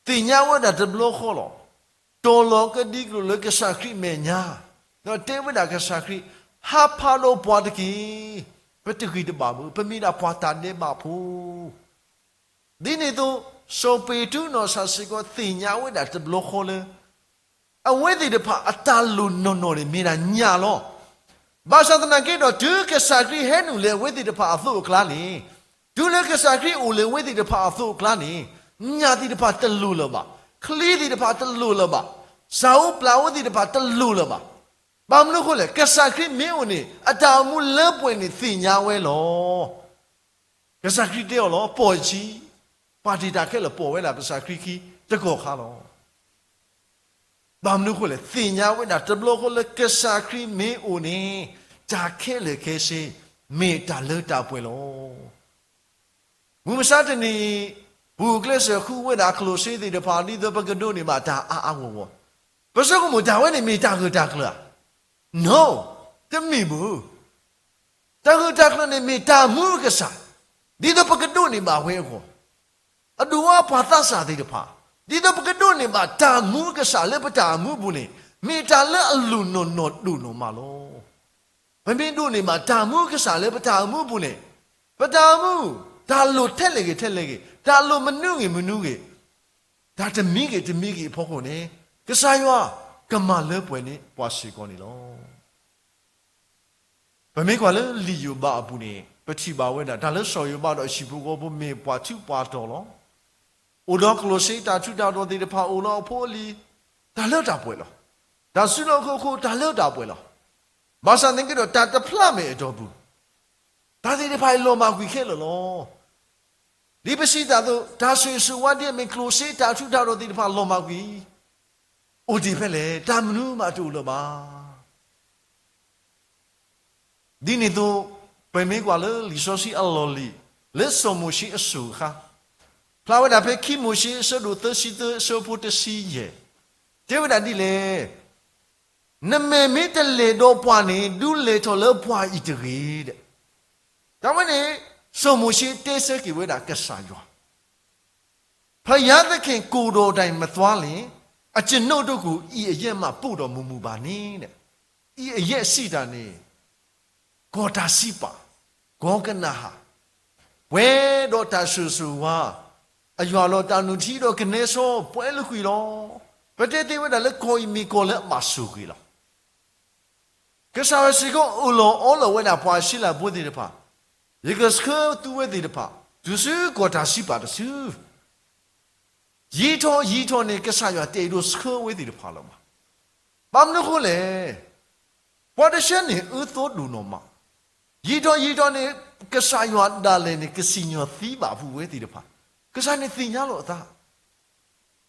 သ့ၣ်ညါဝဲဒၣ်တဘျီဃီလီၤ. တီၤလီၤကဒံကလိာ်လၢကစၢ်ခရံာ်မဲာ်ညါ, ဒီးတဲဝဲဒၣ်ကစၢ်ခရံာ်, ဟးဖးဒီးပှၤတက့ၢ်. ပတဂ့ၤတဘၣ်ဘၣ်, ပမ့ၢ်ဒၣ်ပှၤတၢ်ဒဲးဘးဖိ ဒ်န့ၣ်အသိး, စီၤပ့းတရူးနီၢ်ကစၢ်စ့ၢ်ကီးသ့ၣ်ညါဝဲဒၣ်တဘျီဃီလၢ အဝဲသ့ၣ်တဖၣ်အတၢ်လိၣ်နီၢ်နီၢ်န့ၣ်မ့ၢ်ဒၣ်ညၣ်လီၤ. ဘၣ်ဆၣ်သနာ်က့ဒီး တုၤကစၢ်ခရံာ်ဟဲနုာ်လၢအဝဲသ့ၣ်တဖၣ်အသိးအကျါန့ၣ်, တုၤလၢကစၢ်ခရံာ်အိၣ်လၢအဝဲသ့ၣ်တဖၣ်အသိးအကျါန့ၣ်, ညၣ်သ့ၣ်တဖၣ်တလိၣ်လၢၤဘၣ်, ချံသ့ၣ်တဖၣ်တလိၣ်လၢၤဘၣ်, စၢ်ဧိၤပျၢ်ဧိၤသ့ၣ်တဖၣ်တလိၣ်လၢၤဘၣ်. ဘၣ်မနုၤအဃိလဲၣ်, ကစၢ်ခရံာ်မ့ၢ်အိၣ်န့ၣ် အတၢ်အိၣ်မူလၢပှဲၤန့ၣ်သ့ၣ်ညါဝဲလီၤ. ကစၢ်ခရံာ်တဲအီၤလီၤ, ပိာ်ယခံ, ပှၤတ့ၢ်တၢ်ခဲလၢာ်ပိာ်ဝဲဒၣ်ကစၢ်ခရံာ်ခံတကီၢ်ခါလီၤ. ဘၣ်မနုၤအဃိလဲၣ်, သ့ၣ်ညါဝဲဒၣ်တဘျီဃီလၢကစၢ်ခရံာ်မ့ၢ်အိၣ်န့ၣ် တၢ်ခဲလၢာ်ခဲဆ့ မ့ၢ်တၢ်လၢတၢ်ပှဲၤလီၤ. မုၢ်မဆါတနံၤအံၤ, ပူၤကျဲးစၢးဃုဝဲဒၣ်အကျိၣ်စ့သ့ၣ်တဖၣ် ဒ်သိးပကဒိးန့ၢ်ဘၣ်တၢ်အါအါဂီၢ်ဂီၢ်, ပဆိကမိၣ်တၢ်ဝဲန့ၣ်မ့ၢ်တၢ်ဂၢၢ်တၢ်ကျၢၤဧါ. No, တမ့ၢ်ဘၣ်. တၢ်ဂၢၢ်တၢ်ကျၢၤန့ၣ်မ့ၢ်တၢ်မူအကစၢ်, ဒ်သိးပကဒိးန့ၢ်ဘၣ်ဝဲအဂီၢ်, အဒိၣ်အါပှၤသးစၢ်သ့ၣ်တဖၣ်, ဒ်သိးပကဒိးန့ၢ်ဘၣ်တၢ်မူအကစၢ်လၢပတၢ်အိၣ်မူအပူၤန့ၣ်, မ့ၢ်တၢ်လၢအလိၣ်နီၢ်နီၢ်ဒိၣ်နီၢ်မးလီၤ. ပမ့ၢ်ဒိးန့ၢ်ဘၣ်တၢ်မူအကစၢ်လၢပတၢ်အိၣ်မူအပူၤန့ၣ်, ပတၢ်အိၣ်မူ, တၢ်လိၣ်ထဲလဲၣ်ဂ့ၤထဲလဲၣ်ဂ့ၤ, တၢ်လိၣ်မနုၤဂ့ၤမနုၤဂ့ၤ, တၢ်တမံၤဂ့ၤတမံၤဂ့ၤအဖီခိၣ်န့ၣ်, ကစၢ်ယွၤကမၤလၢပှဲၤန့ၢ်ပှၤစ့ၢ်ကီးန့ၣ်လီၤ. ပမ့ၢ်ကွၢ်လၢလံာ်ယိၤဘးအပူၤန့ၣ်, ပထံၣ်ဘၣ်ဝဲဒၣ် တၢ်လၢစီၤယိၤဘးဒီးအဟံၣ်ဖိဃီဖိမ့ၢ်ပှၤထူးပှၤတီၤလီၤ. အိၣ်ဒီးကျိၣ်စ့တၢ်ထူးတၢ်တီၤသ့ၣ်တဖၣ် အိၣ်လၢအဖိအလံၤ, တၢ်လၢတၢ်ပှဲၤလီၤ. တၢ်စုလီၢ်ခီၣ်ခိၣ် တၢ်လၢတၢ်ပှဲၤလီၤ. ဘၣ်ဆၣ်သနာ်က့ဒီး တၢ်တဖျါမဲာ်အတီၢ်ပူၤ, တၢ်သ့ၣ်တဖၣ်အံၤလီၤမၢ်ကွံာ်ခဲလၢာ်လီၤ. ဒ်ပစံးတၢ်အသိး, တၢ်ဆိၣ်ဂ့ၤဆိၣ်ဝါဒ်အမ့ၢ်ကျိၣ်စ့တၢ်ထူးတၢ်တီၤသ့ၣ်တဖၣ်လီၤမၢ်ကွံာ်, အိၣ်တ့ၢ်ဖဲလဲၣ်, တၢ်မနုၤမးတအိၣ်လၢၤဘၣ်. ဒ်န့ၣ်အသိး, ပမ့ၢ်ကွၢ်လၢလံာ်စီဆှံအလီၢ်လံၤ, လၢစီၤမိၤၡ့အစိၤအခါ, ဖျါဝဲဒၣ်ဖဲခံမိၤၡ့အဆၢဒိၣ်သၢဆံသၢအဆၢဖိတဆံယဲၢ်, တဲဝဲဒၣ်ဒ်လဲၣ်, နမဲာ်မ့ၢ်တလဲၤဒီးပှၤန့ၣ် ဒုးလဲၤထီၣ်လၢပှၤအံၤတဂ့ၤဒီး, တၢ်ဝဲန့ၣ် စီၤမိၤၡ့တဲဆၢက့ၤဝဲဒၣ်ကစၢ်ယွၤ ဘုရားသခင်ကိုယ်တော်တိုင်မသွားလျှင် အကျွန်ုပ်တို့ကို ဤအရပ်မှပို့တော်မမူပါနှင့် အံၤအယဲၢ်စံးတၢ်န့ၣ် ကီၢ်တၢ်စံးပာ်, ကီၢ်ကနၤဧၣ်, ပှဲၤဒီးတၢ်ဆိၣ်ဂ့ၤဆိၣ်ဝါ, အယွၤလီၤတၢ်နုၢ်ထံဒီးကနဲစီပှဲၤလၢကွံာ်လီၤ. ပတဲသ့ဝဲဒၣ်လၢကီၢ်အံၤမ့ၢ်ကီၢ်လၢအဘၣ်ဆိၣ်ဂ့ၤလီၤ. ကစၢ်ယွၤစ့ၢ်ကီးအိၣ်လီၤအီလီၤဝဲဒၣ်ပှၤအံၣ်စရ့လးဖိသ့ၣ်တဖၣ်, ယကဆှၢသုဝဲသ့ၣ်တဖၣ် တုၤဆူကီၢ်တၢ်စံးပာ်တစု ယံာ်ထီၣ်ယံာ်ထီၣ်န့ၣ် ကစၢ်ယွၤတအဲၣ်ဒိးဆှၢဝဲသ့ၣ်တဖၣ်လၢၤဘၣ်. ဘၣ်မနုၤအဃိလဲၣ်, ပှၤတဆၢန့ၣ်အၢသီဒိၣ်နီၢ်မး, ယံာ်ထီၣ်ယံာ်ထီၣ်န့ၣ် ကစၢ်ယွၤဒၣ်လဲာ်န့ၣ် ကစံၣ်ညီၣ်သံဘၣ်ဖုးဝဲသ့ၣ်တဖၣ်, ကစၢ်န့ၣ်သ့ၣ်ညါလီၤအသး.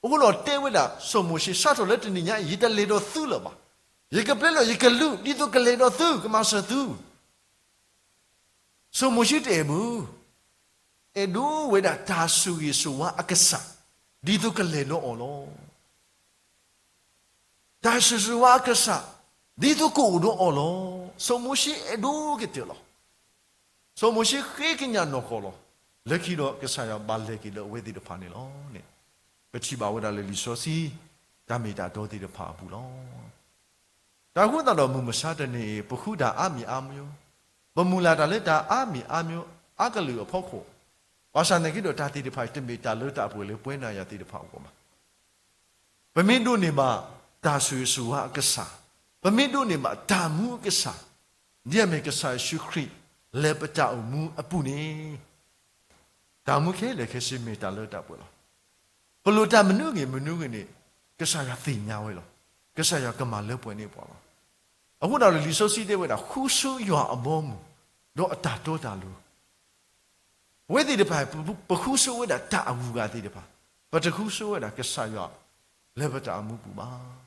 အဃိဒီးတဲဝဲဒၣ်စီၤမိၤၡ့ စးထီၣ်လၢတနံၤညါအံၤ ယတလဲၤဒီးသုလၢၤဘၣ်. ယကပျဲလီၤယကလုၢ် ဒ်သိးကလဲၤဒီးသု ကမၤစၢၤသု စီၤမိၤၡ့တအဲၣ်ဘၣ်, အဲၣ်ဒိးဝဲဒၣ်တၢ်ဆိၣ်ဂ့ၤဆိၣ်ဝါအကစၢ် ဒ်သိးကလဲၤဒီးအီၤလီၤ. တၢ်ဆိၣ်ဂ့ၤဆိၣ်ဝါအကစၢ် ဒ်သိးကအိၣ်ဒီးအီၤလီၤ. စီၤမိၤၡ့အဲၣ်ဒိးကတၢၢ်လီၤ. စီၤမိၤၡ့ဃ့ကညးနီၢ်ကီၢ်လီၤ. လၢခံဒီးကစၢ်ယွၤဘၣ်လဲၤက့ၤလၢအဝဲသ့ၣ်တဖၣ်န့ၣ်လီၤန့ၣ်, ပထံၣ်ဘၣ်ဝဲဒၣ်လၢလံာ်စီဆှံ တၢ်မ့ၢ်တၢ်တီသ့ၣ်တဖၣ်အပူၤလီၤ. တၢ်အဃိသတးဒီးမုၢ်မဆါတနံၤအံၤ ပဃုတၢ်အါမံၤအါမံၤ, ပမုၢ်လၢ်တၢ်လၢတၢ်အါမံၤအါမံၤအါကလုာ်အဖီခိၣ်, ဘၣ်ဆၣ်သနာ်က့ဒီးတၢ်သ့ၣ်တဖၣ်အံၤ တမ့ၢ်တၢ်လၢတၢ်အပှဲၤလၢပဝဲနၤယၤသ့ၣ်တဖၣ်အဂီၢ်ဘၣ်. ပမ့ၢ်ဒိးန့ၢ်ဘၣ်တၢ်ဆိၣ်ဂ့ၤဆိၣ်ဝါအကစၢ်, ပမ့ၢ်ဒိးန့ၢ်ဘၣ်တၢ်မူအကစၢ်, ဒ်အမ့ၢ်ကစၢ်ယ့ၣ်ၡူးခရံာ် လၢပတၢ်အိၣ်မူအပူၤန့ၣ် တၢ်မူခဲလၢာ်ခဲဆ့မ့ၢ်တၢ်လၢတၢ်ပှဲၤလီၤ. ပလိၣ်တၢ်မနုၤဂ့ၤမနုၤဂ့ၤန့ၣ် ကစၢ်ယွၤသ့ၣ်ညါဝဲလီၤ. ကစၢ်ယွၤကမၤလၢပှဲၤန့ၢ်ပှၤလီၤ. အဃိဒီးလံာ်စီဆှံတဲဝဲဒၣ် ဃုဆိယွၤအဘီအမုၢ်, ဒီးအတၢ်တီတၢ်လိၤ ပဝဲသ့ၣ်တဖၣ် ပဃုဆိဝဲဒၣ်တၢ်အဂုၤအဂၤသ့ၣ်တဖၣ်, ပတဃုဆိဝဲဒၣ်ကစၢ်ယွၤလၢပတၢ်အိၣ်မူပူၤဘၣ်.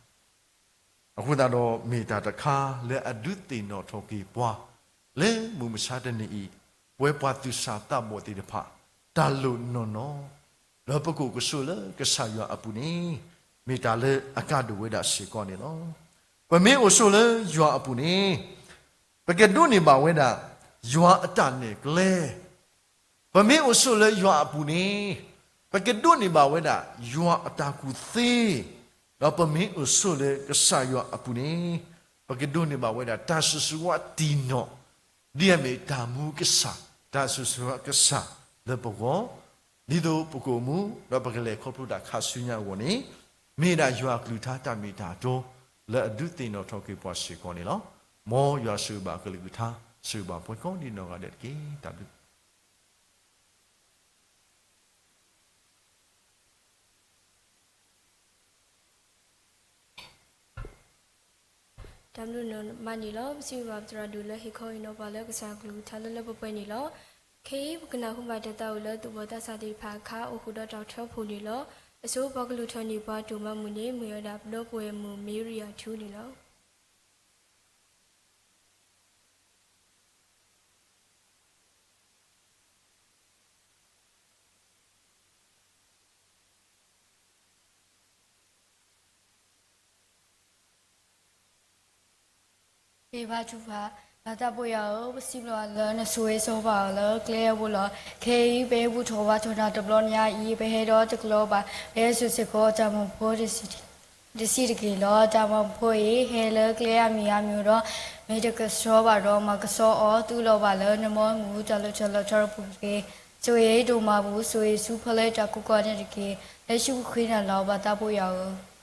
အဃိသတးဒီးမ့ၢ်တၢ်တခါလၢအဒုးသ့ၣ်နီၣ်ထီၣ်က့ၤပှၤ လၢမုၢ်မဆါတနံၤအံၤ, ပဝဲပှၤသူၣ်စၢ်သးဘီၣ်သ့ၣ်တဖၣ် တၢ်လိၣ်နီၢ်နီၢ် ဒီးပကအိၣ်ကဆိးလၢကစၢ်ယွၤအပူၤန့ၣ် မ့ၢ်တၢ်လၢအကါဒိၣ်ဝဲဒၣ်စ့ၢ်ကီးန့ၣ်လီၤ. ပမ့ၢ်အိၣ်ဆိးလၢယွၤအပူၤန့ၣ် ပကဒိးန့ၢ်ဘၣ်ဝဲဒၣ် ယွၤအတၢ်နဲၣ်ကျဲ ပမ့ၢ်အိၣ်ဆိးလၢယွၤအပူၤန့ၣ် ပကဒိးန့ၢ်ဘၣ်ဝဲဒၣ် ယွၤအတၢ်ကူၣ်သ့, ဒီးပမ့ၢ်အိၣ်ဆိးလၢကစၢ်ယွၤအပူၤန့ၣ် ပကဒိးန့ၢ်ဘၣ်ဝဲဒၣ် တၢ်ဆိၣ်ဂ့ၤဆိၣ်ဝါတံၢ်နီၢ်, ဒ်အမ့ၢ်တၢ်မူကစၢ်, တၢ်ဆိၣ်ဂ့ၤဆိၣ်ဝါကစၢ်လၢပဂီၢ်, ဒ်သိးပကအိၣ်မူ ဒီးပကလဲၤခီဖျိတၢ်ခါဆူညါအဂီၢ်န့ၣ် မ့ၢ်ဒၣ်ယွၤအကလုၢ်ကထါတၢ်မ့ၢ်တၢ်တီ လၢအဒုးသ့ၣ်နီၣ်ထီၣ်က့ၤပှၤစ့ၢ်ကီးန့ၣ်လီၤ. မ်ယွၤဆိၣ်ဂ့ၤဘၣ်အကလုၢ်ကထါ, ဆိၣ်ဂ့ၤဘၣ်ပှၤကိးဒံးနီၢ်ဂၤဒဲးတက့ၢ်. တၢ်ဘျုး တၢ်ဘျုးနီၢ်မးန့ၣ်လီၤ. ပစံးဘျုးဘၣ်ပသရၣ်ဒိၣ်လၢဟ့ၣ်ခီဟ့ၣ်နီၤပှၤလၢကစၢ်အကလုၢ်ကထါလၢလၢပှဲၤပှဲၤန့ၣ်လီၤ. ခဲအံၤ ပကနၢ်ဟူဘၣ်တၢ်သးဝံၣ်လၢသူၣ်ဘီၣ်သးစၢ်သ့ၣ်တဖၣ်အခါ အိၣ်ဃုာ်ဒီးတၢ်ထၢဖှိၣ်န့ၣ်လီၤ. အဆိပှၤကလုၢ်ထီၣ်န့ၢ်ပှၤဒိၣ်မးမုၢ်န့ၣ် မ့ၢ်ဝဲဒၣ်ပဒီပုၢ်ဝဲၢ်မုၣ်မ့ရံယၤထူန့ၣ်လီၤ. Pray for us. ပၢ်သးပှဲၤယွၤဧၢ, ပစံးဘျုးဘၣ်လၢနဆိၣ်ဂ့ၤဆိၣ်ဝါအီၤလၢကျဲအပူၤလီၤ. ခဲအံၤ ပဟဲဘူၣ်ထီၣ်ဘါထီၣ်နၤတဘျီညါအံၤ ပဟဲဒီးတကလီၤဘၣ်, ပဟဲစိာ်စ့ၢ်ကီးတၢ်မၤဖိတဆံးတက့ၢ်လီၤ. တၢ်မၤဖိအံၤ ဟဲလၢကျဲအါမံၤအါမံၤဒီး မ့ၢ်တကဆှီဘၣ်ဒီး မၤကဆှီအီၤ သုးလီၤဘၣ်လၢနမူမူတၢ်လီၤထီၣ်လီၤထီတပူၤတက့ၢ်. ဆိၣ်ဂ့ၤဒိၣ်မးပူၤ ဆိၣ်ဂ့ၤဆူဖီလၢတၢ်ကိးကီၢ်န့ၣ်တက့ၢ်. လၢယ့ၣ်ၡူးခရံာ်နၢ်လီၤ ပၢ်သးပှဲၤယွၤဧၢ.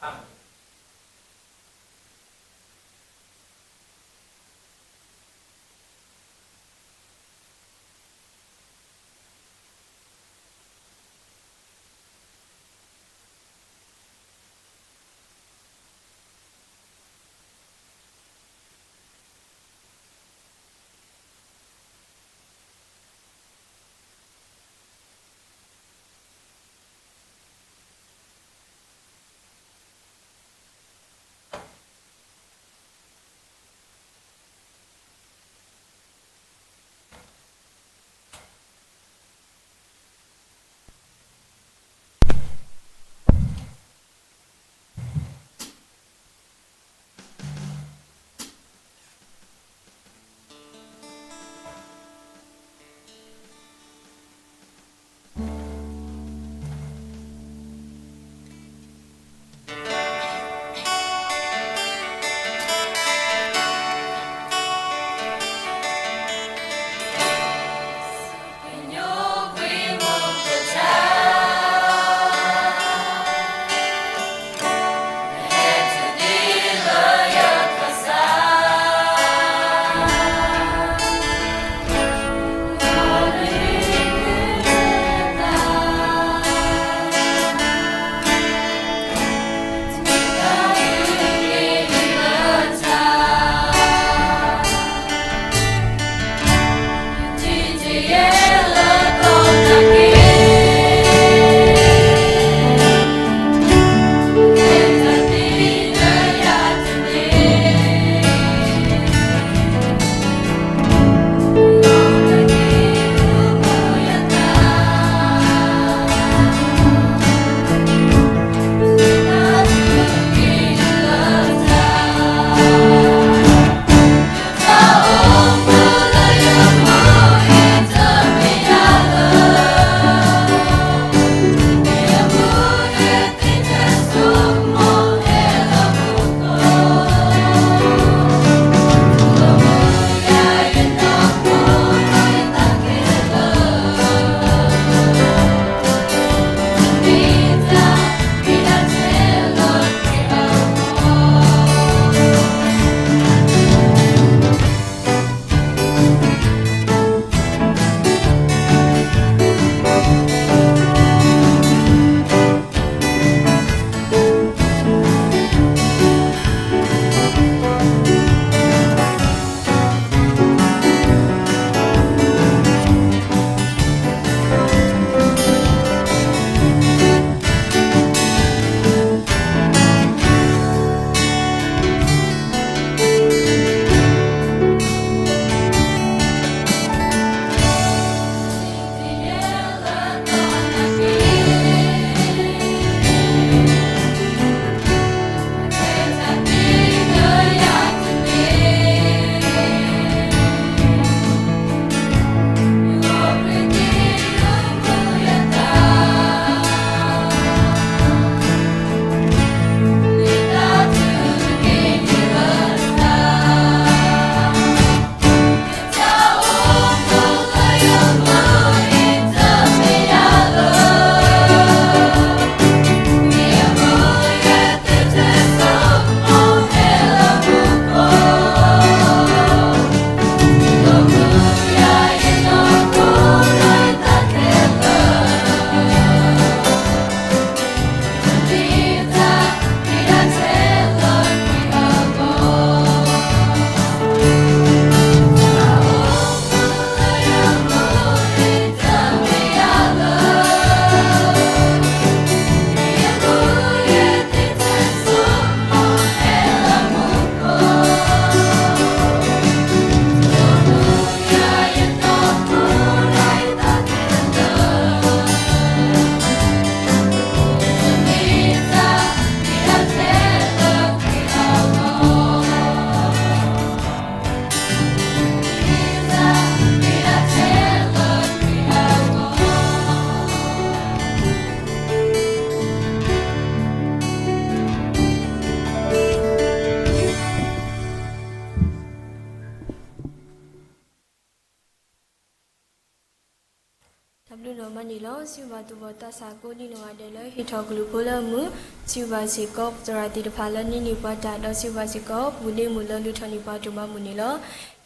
န့ၣ်လီၤ. စံးဘျုးဘၣ်သူၣ်ဘီၣ်သးစၢ်ကိးဒံနီၢ်ဂၤဒဲးလၢဟ့ၣ်ထီၣ်ကလုၢ်ဖိလၢအမုာ်, စံးဘျုးဘၣ်စ့ၢ်ကီးပသရၣ်သ့ၣ်တဖၣ်လၢနံၤန့ၢ်ပှၤတၢ်, ဒီးစံးဘျုးဘၣ်စ့ၢ်ကီးပူၤဒ့မုၣ်လၢလူၤထီၣ်န့ၢ်ပှၤတၢ်မၤမုာ်န့ၣ်လီၤ.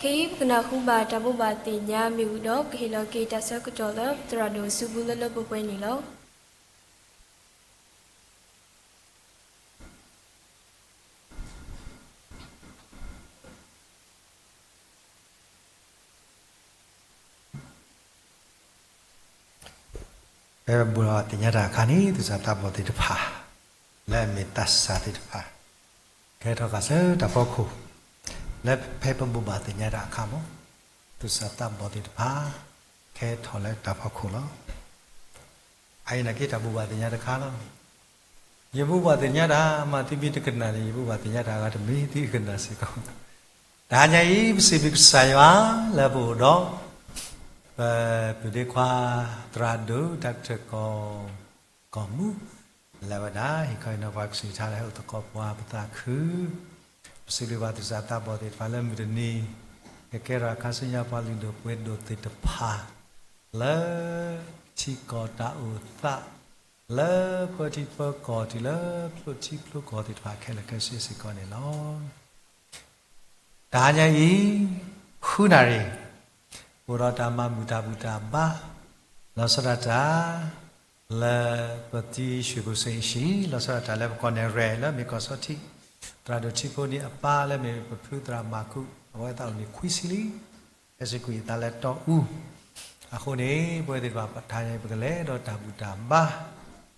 ခဲအံၤပကနၢ်ဟူဘၣ်တၢ်ဘိးဘၣ်သ့ၣ်ညါမ့ၢ်ဝံၤဒီး ပကဟ့ၣ်လီၤက့ၤတၢ်ဆၢကတီၢ်လၢပသရၣ်ဒိၣ်စုပူၤလၢလၢပှဲၤပှဲၤန့ၣ်လီၤ. ဖဲပဘိးဘၣ်သ့ၣ်ညါတၢ်အခါန့ၣ် သူၣ်စၢ်သးဘီၣ်သ့ၣ်တဖၣ် လၢအမ့ၢ်သးစၢ်သ့ၣ်တဖၣ် ကဟဲထီၣ်ဃာ်ဆၢတၢ်ဖီခိၣ်, လၢဖဲပဘိးဘၣ်သ့ၣ်ညါတၢ်အခါမ့ၢ် သူၣ်စၢ်သးဘီၣ်သ့ၣ်တဖၣ် ကဟဲထီၣ်လၢတၢ်ဖီခိၣ်လီၤ. အအံၤနာ်က့တၢ်ဘိးဘၣ်သ့ၣ်ညါတခါလီၤ. ယဘိးဘၣ်သ့ၣ်ညါတၢ် မ့ၢ်သုမ့ၢ်တကနၣ်န့ၣ် ယဘိးဘၣ်သ့ၣ်ညါတၢ်အဂၤတမံၤသုကနၣ်စ့ၢ်ကီး. တဟါညါအံၤ ပစံးဘျုးကစၢ်ယွၤလၢပအိၣ်ဒီး ပပုၢ်ဒ့ခွါ သရၣ်ဒိၣ် Doctor ကီၢ် ကီၢ်မူ လၢအဝဲဒၣ် ဟ့ၣ်ခီဟ့ၣ်နီၤပှၤကစၢ်ယွၤတၢ်လၢဟဲအိၣ်သကိးပှၤပသးခု, ပစံးဘျုးဘၣ်သူၣ်စၢ်သးဘီၣ်သ့ၣ်တဖၣ်လၢမုၢ်တနံၤ ကကဲထီၣ်အခါဆူညါပှၤလုၢ်ဒိၣ်ပှ့ၤဒိၣ်သ့ၣ်တဖၣ် လၢထံကီၢ်တၢ်အိၣ်သး လၢဖၢထံဖၢကီၢ်တုၤလၢဖျိထံဖျိကီၢ်သ့ၣ်တဖၣ်ခဲလၢာ်ခဲဆ့စ့ၢ်ကီးန့ၣ်လီၤ. တဟါညါအံၤ ဃုနၣ်ရံၣ် အိၣ်ဒီးတၢ်မၤမုာ်တၢ်ဘူၣ်တၢ်ဘါ လီၤဆီဒၣ်တၢ် လၢပသံၡွ့ၣ်ကိၣ်စ့ၣ်အံၤ လီၤဆီဒၣ်တၢ်လၢပကီၢ်နဲၣ်ရွဲၣ်လၢမ့ၢ်ကီၢ်ဆီထံး သရၣ်ဒိၣ်ထံဖိန့ၣ်အပၢ်လၢမ့ၢ်ပဖုသရၣ်မၤကူး အဝဲသးအိၣ်န့ၣ်ခွံဆံလံ ဟဲစ့ၢ်ကီးအသးလၢတီအူ အဃိန့ၣ် ပဝဲသ့ၣ်တဖၣ်တဟါညါအံၤ ပကလဲၤဒီးတၢ်ဘူၣ်တၢ်ဘါ ဒီးတဟါညါ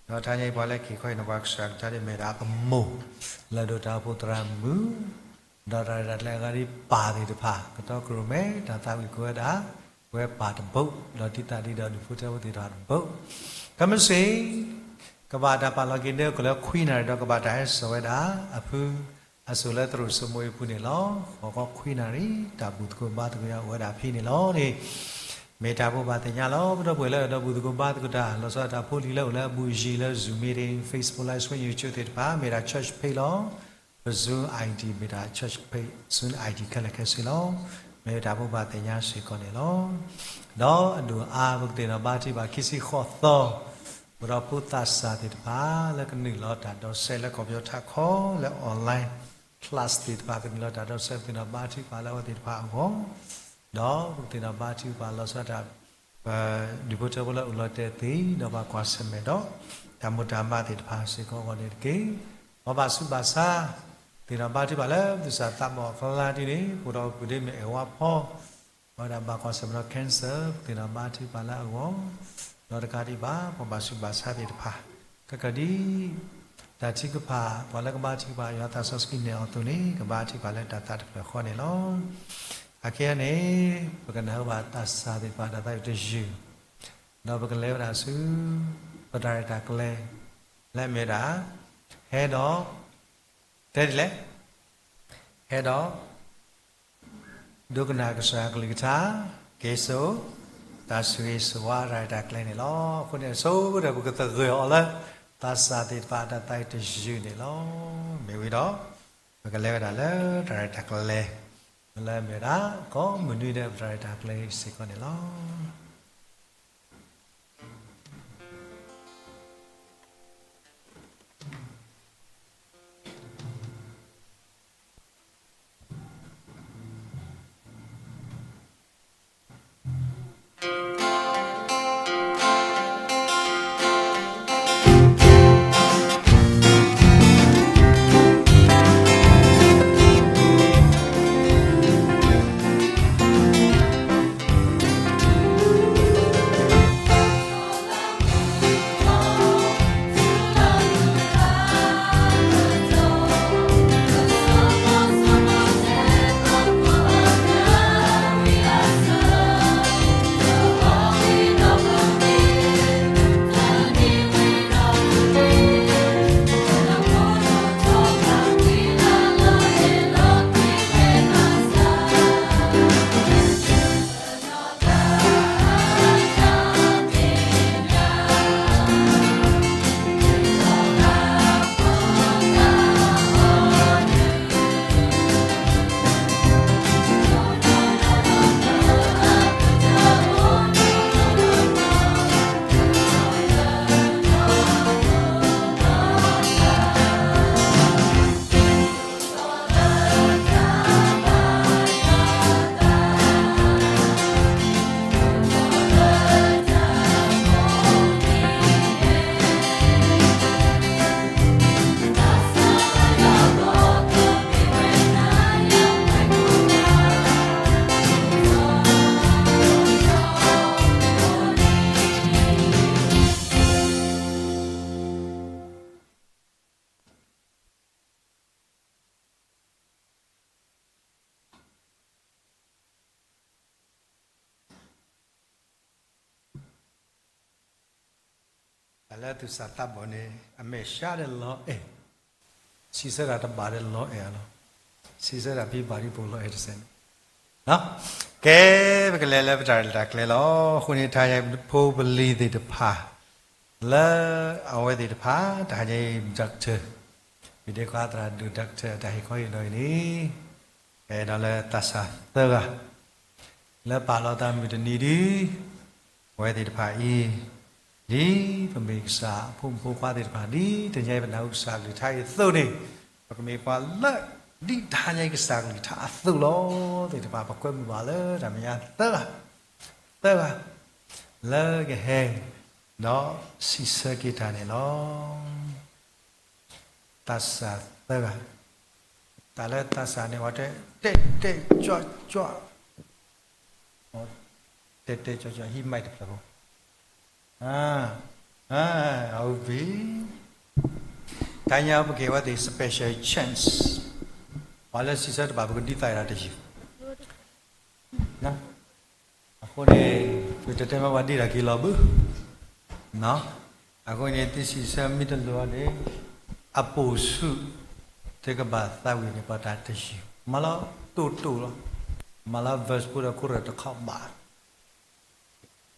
အံၤ ပှၤလၢက့ၤခီဟ့ၣ်နီၤပှၤကစၢ်ယွၤကတၢၢ်န့ၣ် မ့ၢ်ဒၣ်ပမိၢ် လၢၢ်ဒိၣ်တၢ်အိၣ်ဖှိၣ်သရၣ်မုၣ် ဒီးတၢ်ရဲၣ်တၢ်ကျဲၤအဂၤဒ်ပၢ်သ့ၣ်တဖၣ် ကတီၤကရိၣ်မဲ တၢ်သးဝံၣ်ကဝဲဒၣ် ပဝဲပၢ်တဘိ ဒီးဒ်သးဒ်ဒီးဒူၣ်ဖိထၢဖိသ့ၣ်တဖၣ်တဘိ ကမ့ၢ်စ့ၢ် ကဘၣ်တၢ်ပာ်လီၤက့ၤန့ၢ်ကီၢ်လၢခွံနၣ်ရံၣ် ဒီးကဘၣ်တၢ်ဟဲစိာ်ဝဲဒၣ် အဖု အစိၣ်လၢသရိာ်စိမိၤအံၤအပူၤန့ၣ်လီၤ. ဃိးခီခွံနၣ်ရံၣ် တၢ်ဘူၣ်သကိးဘါသကိးယၤအိၣ်ဝဲဒၣ်ဖဲန့ၣ်လီၤန့ၣ် မ့ၢ်တၢ်ဘိးဘၣ်သ့ၣ်ညါလီၤ. ပဒီပုၢ်ဝဲၢ်လၢဒီးဘူၣ်သကိးဘါသကိးတၢ် လီၤဆီဒၣ်တၢ်ဖိလံၤလၢအိၣ်လၢအဘူးအယံၤလၢ Zoom meeting, Facebook Live Stream, YouTube သ့ၣ်တဖၣ် မ့ၢ်ဒၣ် church page လီၤ. ပ Zoom ID မ့ၢ်ဒၣ် church page Zoom ID ခဲလၢာ်ခဲဆ့လီၤ. မ့ၢ်တၢ်ဘိးဘၣ်သ့ၣ်ညါစ့ၢ်ကီးန့ၣ်လီၤ. ဒီးအဒိၣ်အါ ပကသ့ၣ်နီၣ်ဘါထုကဖၣ်ခံဆံဃိးသီ ပဒီပုၢ်ဝဲၢ်သးစၢ်သ့ၣ်တဖၣ် လၢကနုာ်လီၤတၢ်ဒီးစဲးလၢကီၢ်ပယီၤထးခီ လၢ online class သ့ၣ်တဖၣ် ကနုာ်လီၤတၢ်ဒီးစဲး ပသ့ၣ်နီၣ်ဘါထုကဖၣ်လၢအဝဲသ့ၣ်တဖၣ်အဂီၢ် ဒီးပကသ့ၣ်နီၣ်ဘါထုကဖၣ်လီၤဆီဒၣ်တၢ် ပဒူၣ်ဖိထၢဖိလၢအိၣ်လီၤတဲာ်သ့ၣ် ဒီးပှၤကွၢ်ဆၢၣ်မဲာ်ဒီး တၢ်မိၢ်တၢ်မးသ့ၣ်တဖၣ်စ့ၢ်ကီးအဂီၢ်န့ၣ်တက့ၢ်. ပဘၣ်ဆူးဘၣ်ဆါ သ့ၣ်နီၣ်ဘါထုကဖၣ်လၢသူၣ်စၢ်သးဘီၣ်အကျါဒ်န့ၣ် ပအိၣ်ဒီးပုၢ်ဒ့မ့ၢ်အဲၣ်ဝါဖီ အဝဲဒၣ်ဘၣ်ကွၢ်ဆၢၣ်မဲာ်ဒီး cancer ပသ့ၣ်နီၣ်ဘါထုကဖၣ်လၢအဂီၢ် ဒီးတကးဒံးဘၣ် ပှၤဘၣ်ဆူးဘၣ်ဆါသ့ၣ်တဖၣ် ကကဒံ တၢ်ထုကဖၣ် ပှၤလၢကဘါထုကဖၣ် ယွၤသးစီဆှံနဲၣ်အီၤအသိးန့ၣ် ကဘါထုကဖၣ်လၢတၢ်သးတဖျၢၣ်ဃီန့ၣ်လီၤ. အခဲအံၤန့ၣ် ပကနၢ်ဟူဘၣ်သးစၢ်သ့ၣ်တဖၣ်တၢ်သးဝံၣ်တယုၢ် ဒီးပကလဲၤဝဲဒၣ်ဆူ ပတၢ်ရဲၣ်တၢ်ကျဲၤ လၢအမ့ၢ်ဝဲဒၣ် ဟဲဒီး တဲဒ်လဲၣ် ဟဲဒီး ဒိကနၣ်ကစၢ်ကလုၢ်ကထါ က့ၤစိာ် တၢ်ဆိၣ်ဂ့ၤဆိၣ်ဝါတၢ်ရဲၣ်တၢ်ကျဲၤန့ၣ်လီၤ. အဃိန့ၣ် အဆိကတၢၢ်ပကသဂၢၢ်အီၤလၢ သးစၢ်သ့ၣ်တဖၣ်တၢ်သးဝံၣ်တယုၢ်န့ၣ်လီၤ. မ့ၢ်ဝံၤဒီး ပကလဲၤဝဲဒၣ်လၢတၢ်ရဲၣ်တၢ်ကျဲၤ လၢအမ့ၢ်ဝဲဒၣ် ကိးမုၢ်နွံဒဲးပတၢ်ရဲၣ်တၢ်ကျဲၤစ့ၢ်ကီးန့ၣ်လီၤ. လၢသူၣ်စၢ်သးဘီၣ်န့ၣ် အမဲာ်ဆှးဒီးလီၤအဲၣ်, စံးဆၢတၢ်တဘၣ်ဒီးလီၤအဲၣ်အလီၤ, စံးဆၢတၢ်ဖံးဘၣ်ဒ်ဖိလီၤအဲၣ်တစဲးန့ၣ်, ကဲ, ပကလဲၤလၢပတၢ်ရဲၣ်တၢ်ကျဲၤလီၤ. အဃိန့ၣ် တဟါညါဖိပလံၤသ့ၣ်တဖၣ် လၢအဝဲသ့ၣ်တဖၣ် တဟါညါအံၤ doctor ပဒဲခွါသရၣ်ဒိၣ် doctor အတၢ်ဟ့ၣ်ခီဟ့ၣ်နီၤအံၤန့ၣ် အဲၣ်ဒိးလၢသးစၢ်သၢဂၤ လၢပာ်လီၤသးမုၢ်တနံၤဒု အဝဲသ့ၣ်တဖၣ်အံၤ ဒ်ပမ့ၢ်ကစၢ်အဖိမုၣ်ဖိခွါသ့ၣ်တဖၣ် ဒ်တနံၤအံၤပနၢ်ဟူကစၢ်ကလုၢ်ကထါအံၤအသိးန့ၣ် ပကမ့ၢ်ပှၤလၢ ဒ်တဟါညါအံၤကစၢ်ကလုၢ်ကထါအသိးလီၤ. သ့ၣ်တဖၣ် ပကွဲမုာ်ဘၣ်လၢတၢ်မဲာ်ညါသၢဂၤ, သၢဂၤ လၢကဟဲ ဒီးစံးဆၢက့ၤတၢ်န့ၣ်လီၤ. သးစၢ်သၢဂၤ, တၢ်လၢသးစၢ်န့ၣ် ပှၤတဲ တဲတဲကၠွကၠွ, တဲတဲကၠွကၠွ ဟံး mic တဖျၢၣ်ဖိ, အဘ့ၣ်, တဟါညါပကဟ့ၣ်ဝဲသ့ၣ် special chance, ပှၤလၢစံးဆၢတဘၣ် ပကဒုးသးအံၤတၢ်တယုၢ် အဃိန့ၣ် ပတတဲမ့ၢ်ပှၤဒ့တၢ်က့ၤလီၤဘၣ်, အဃိန့ၣ် သုစံးဆၢမ့ၢ်တလိၤအီၤန့ၣ် အပိာ်ဆူၣ် သုကဘၣ်သးဝံၣ်န့ၣ် ပှၤတၢ်တယုၢ် မၤလီၤတိၢ်တိၢ်လီၤ, မၤလီၤ verse ဖိဒီးခိၣ်ရၢၢ်တခီဘၣ်.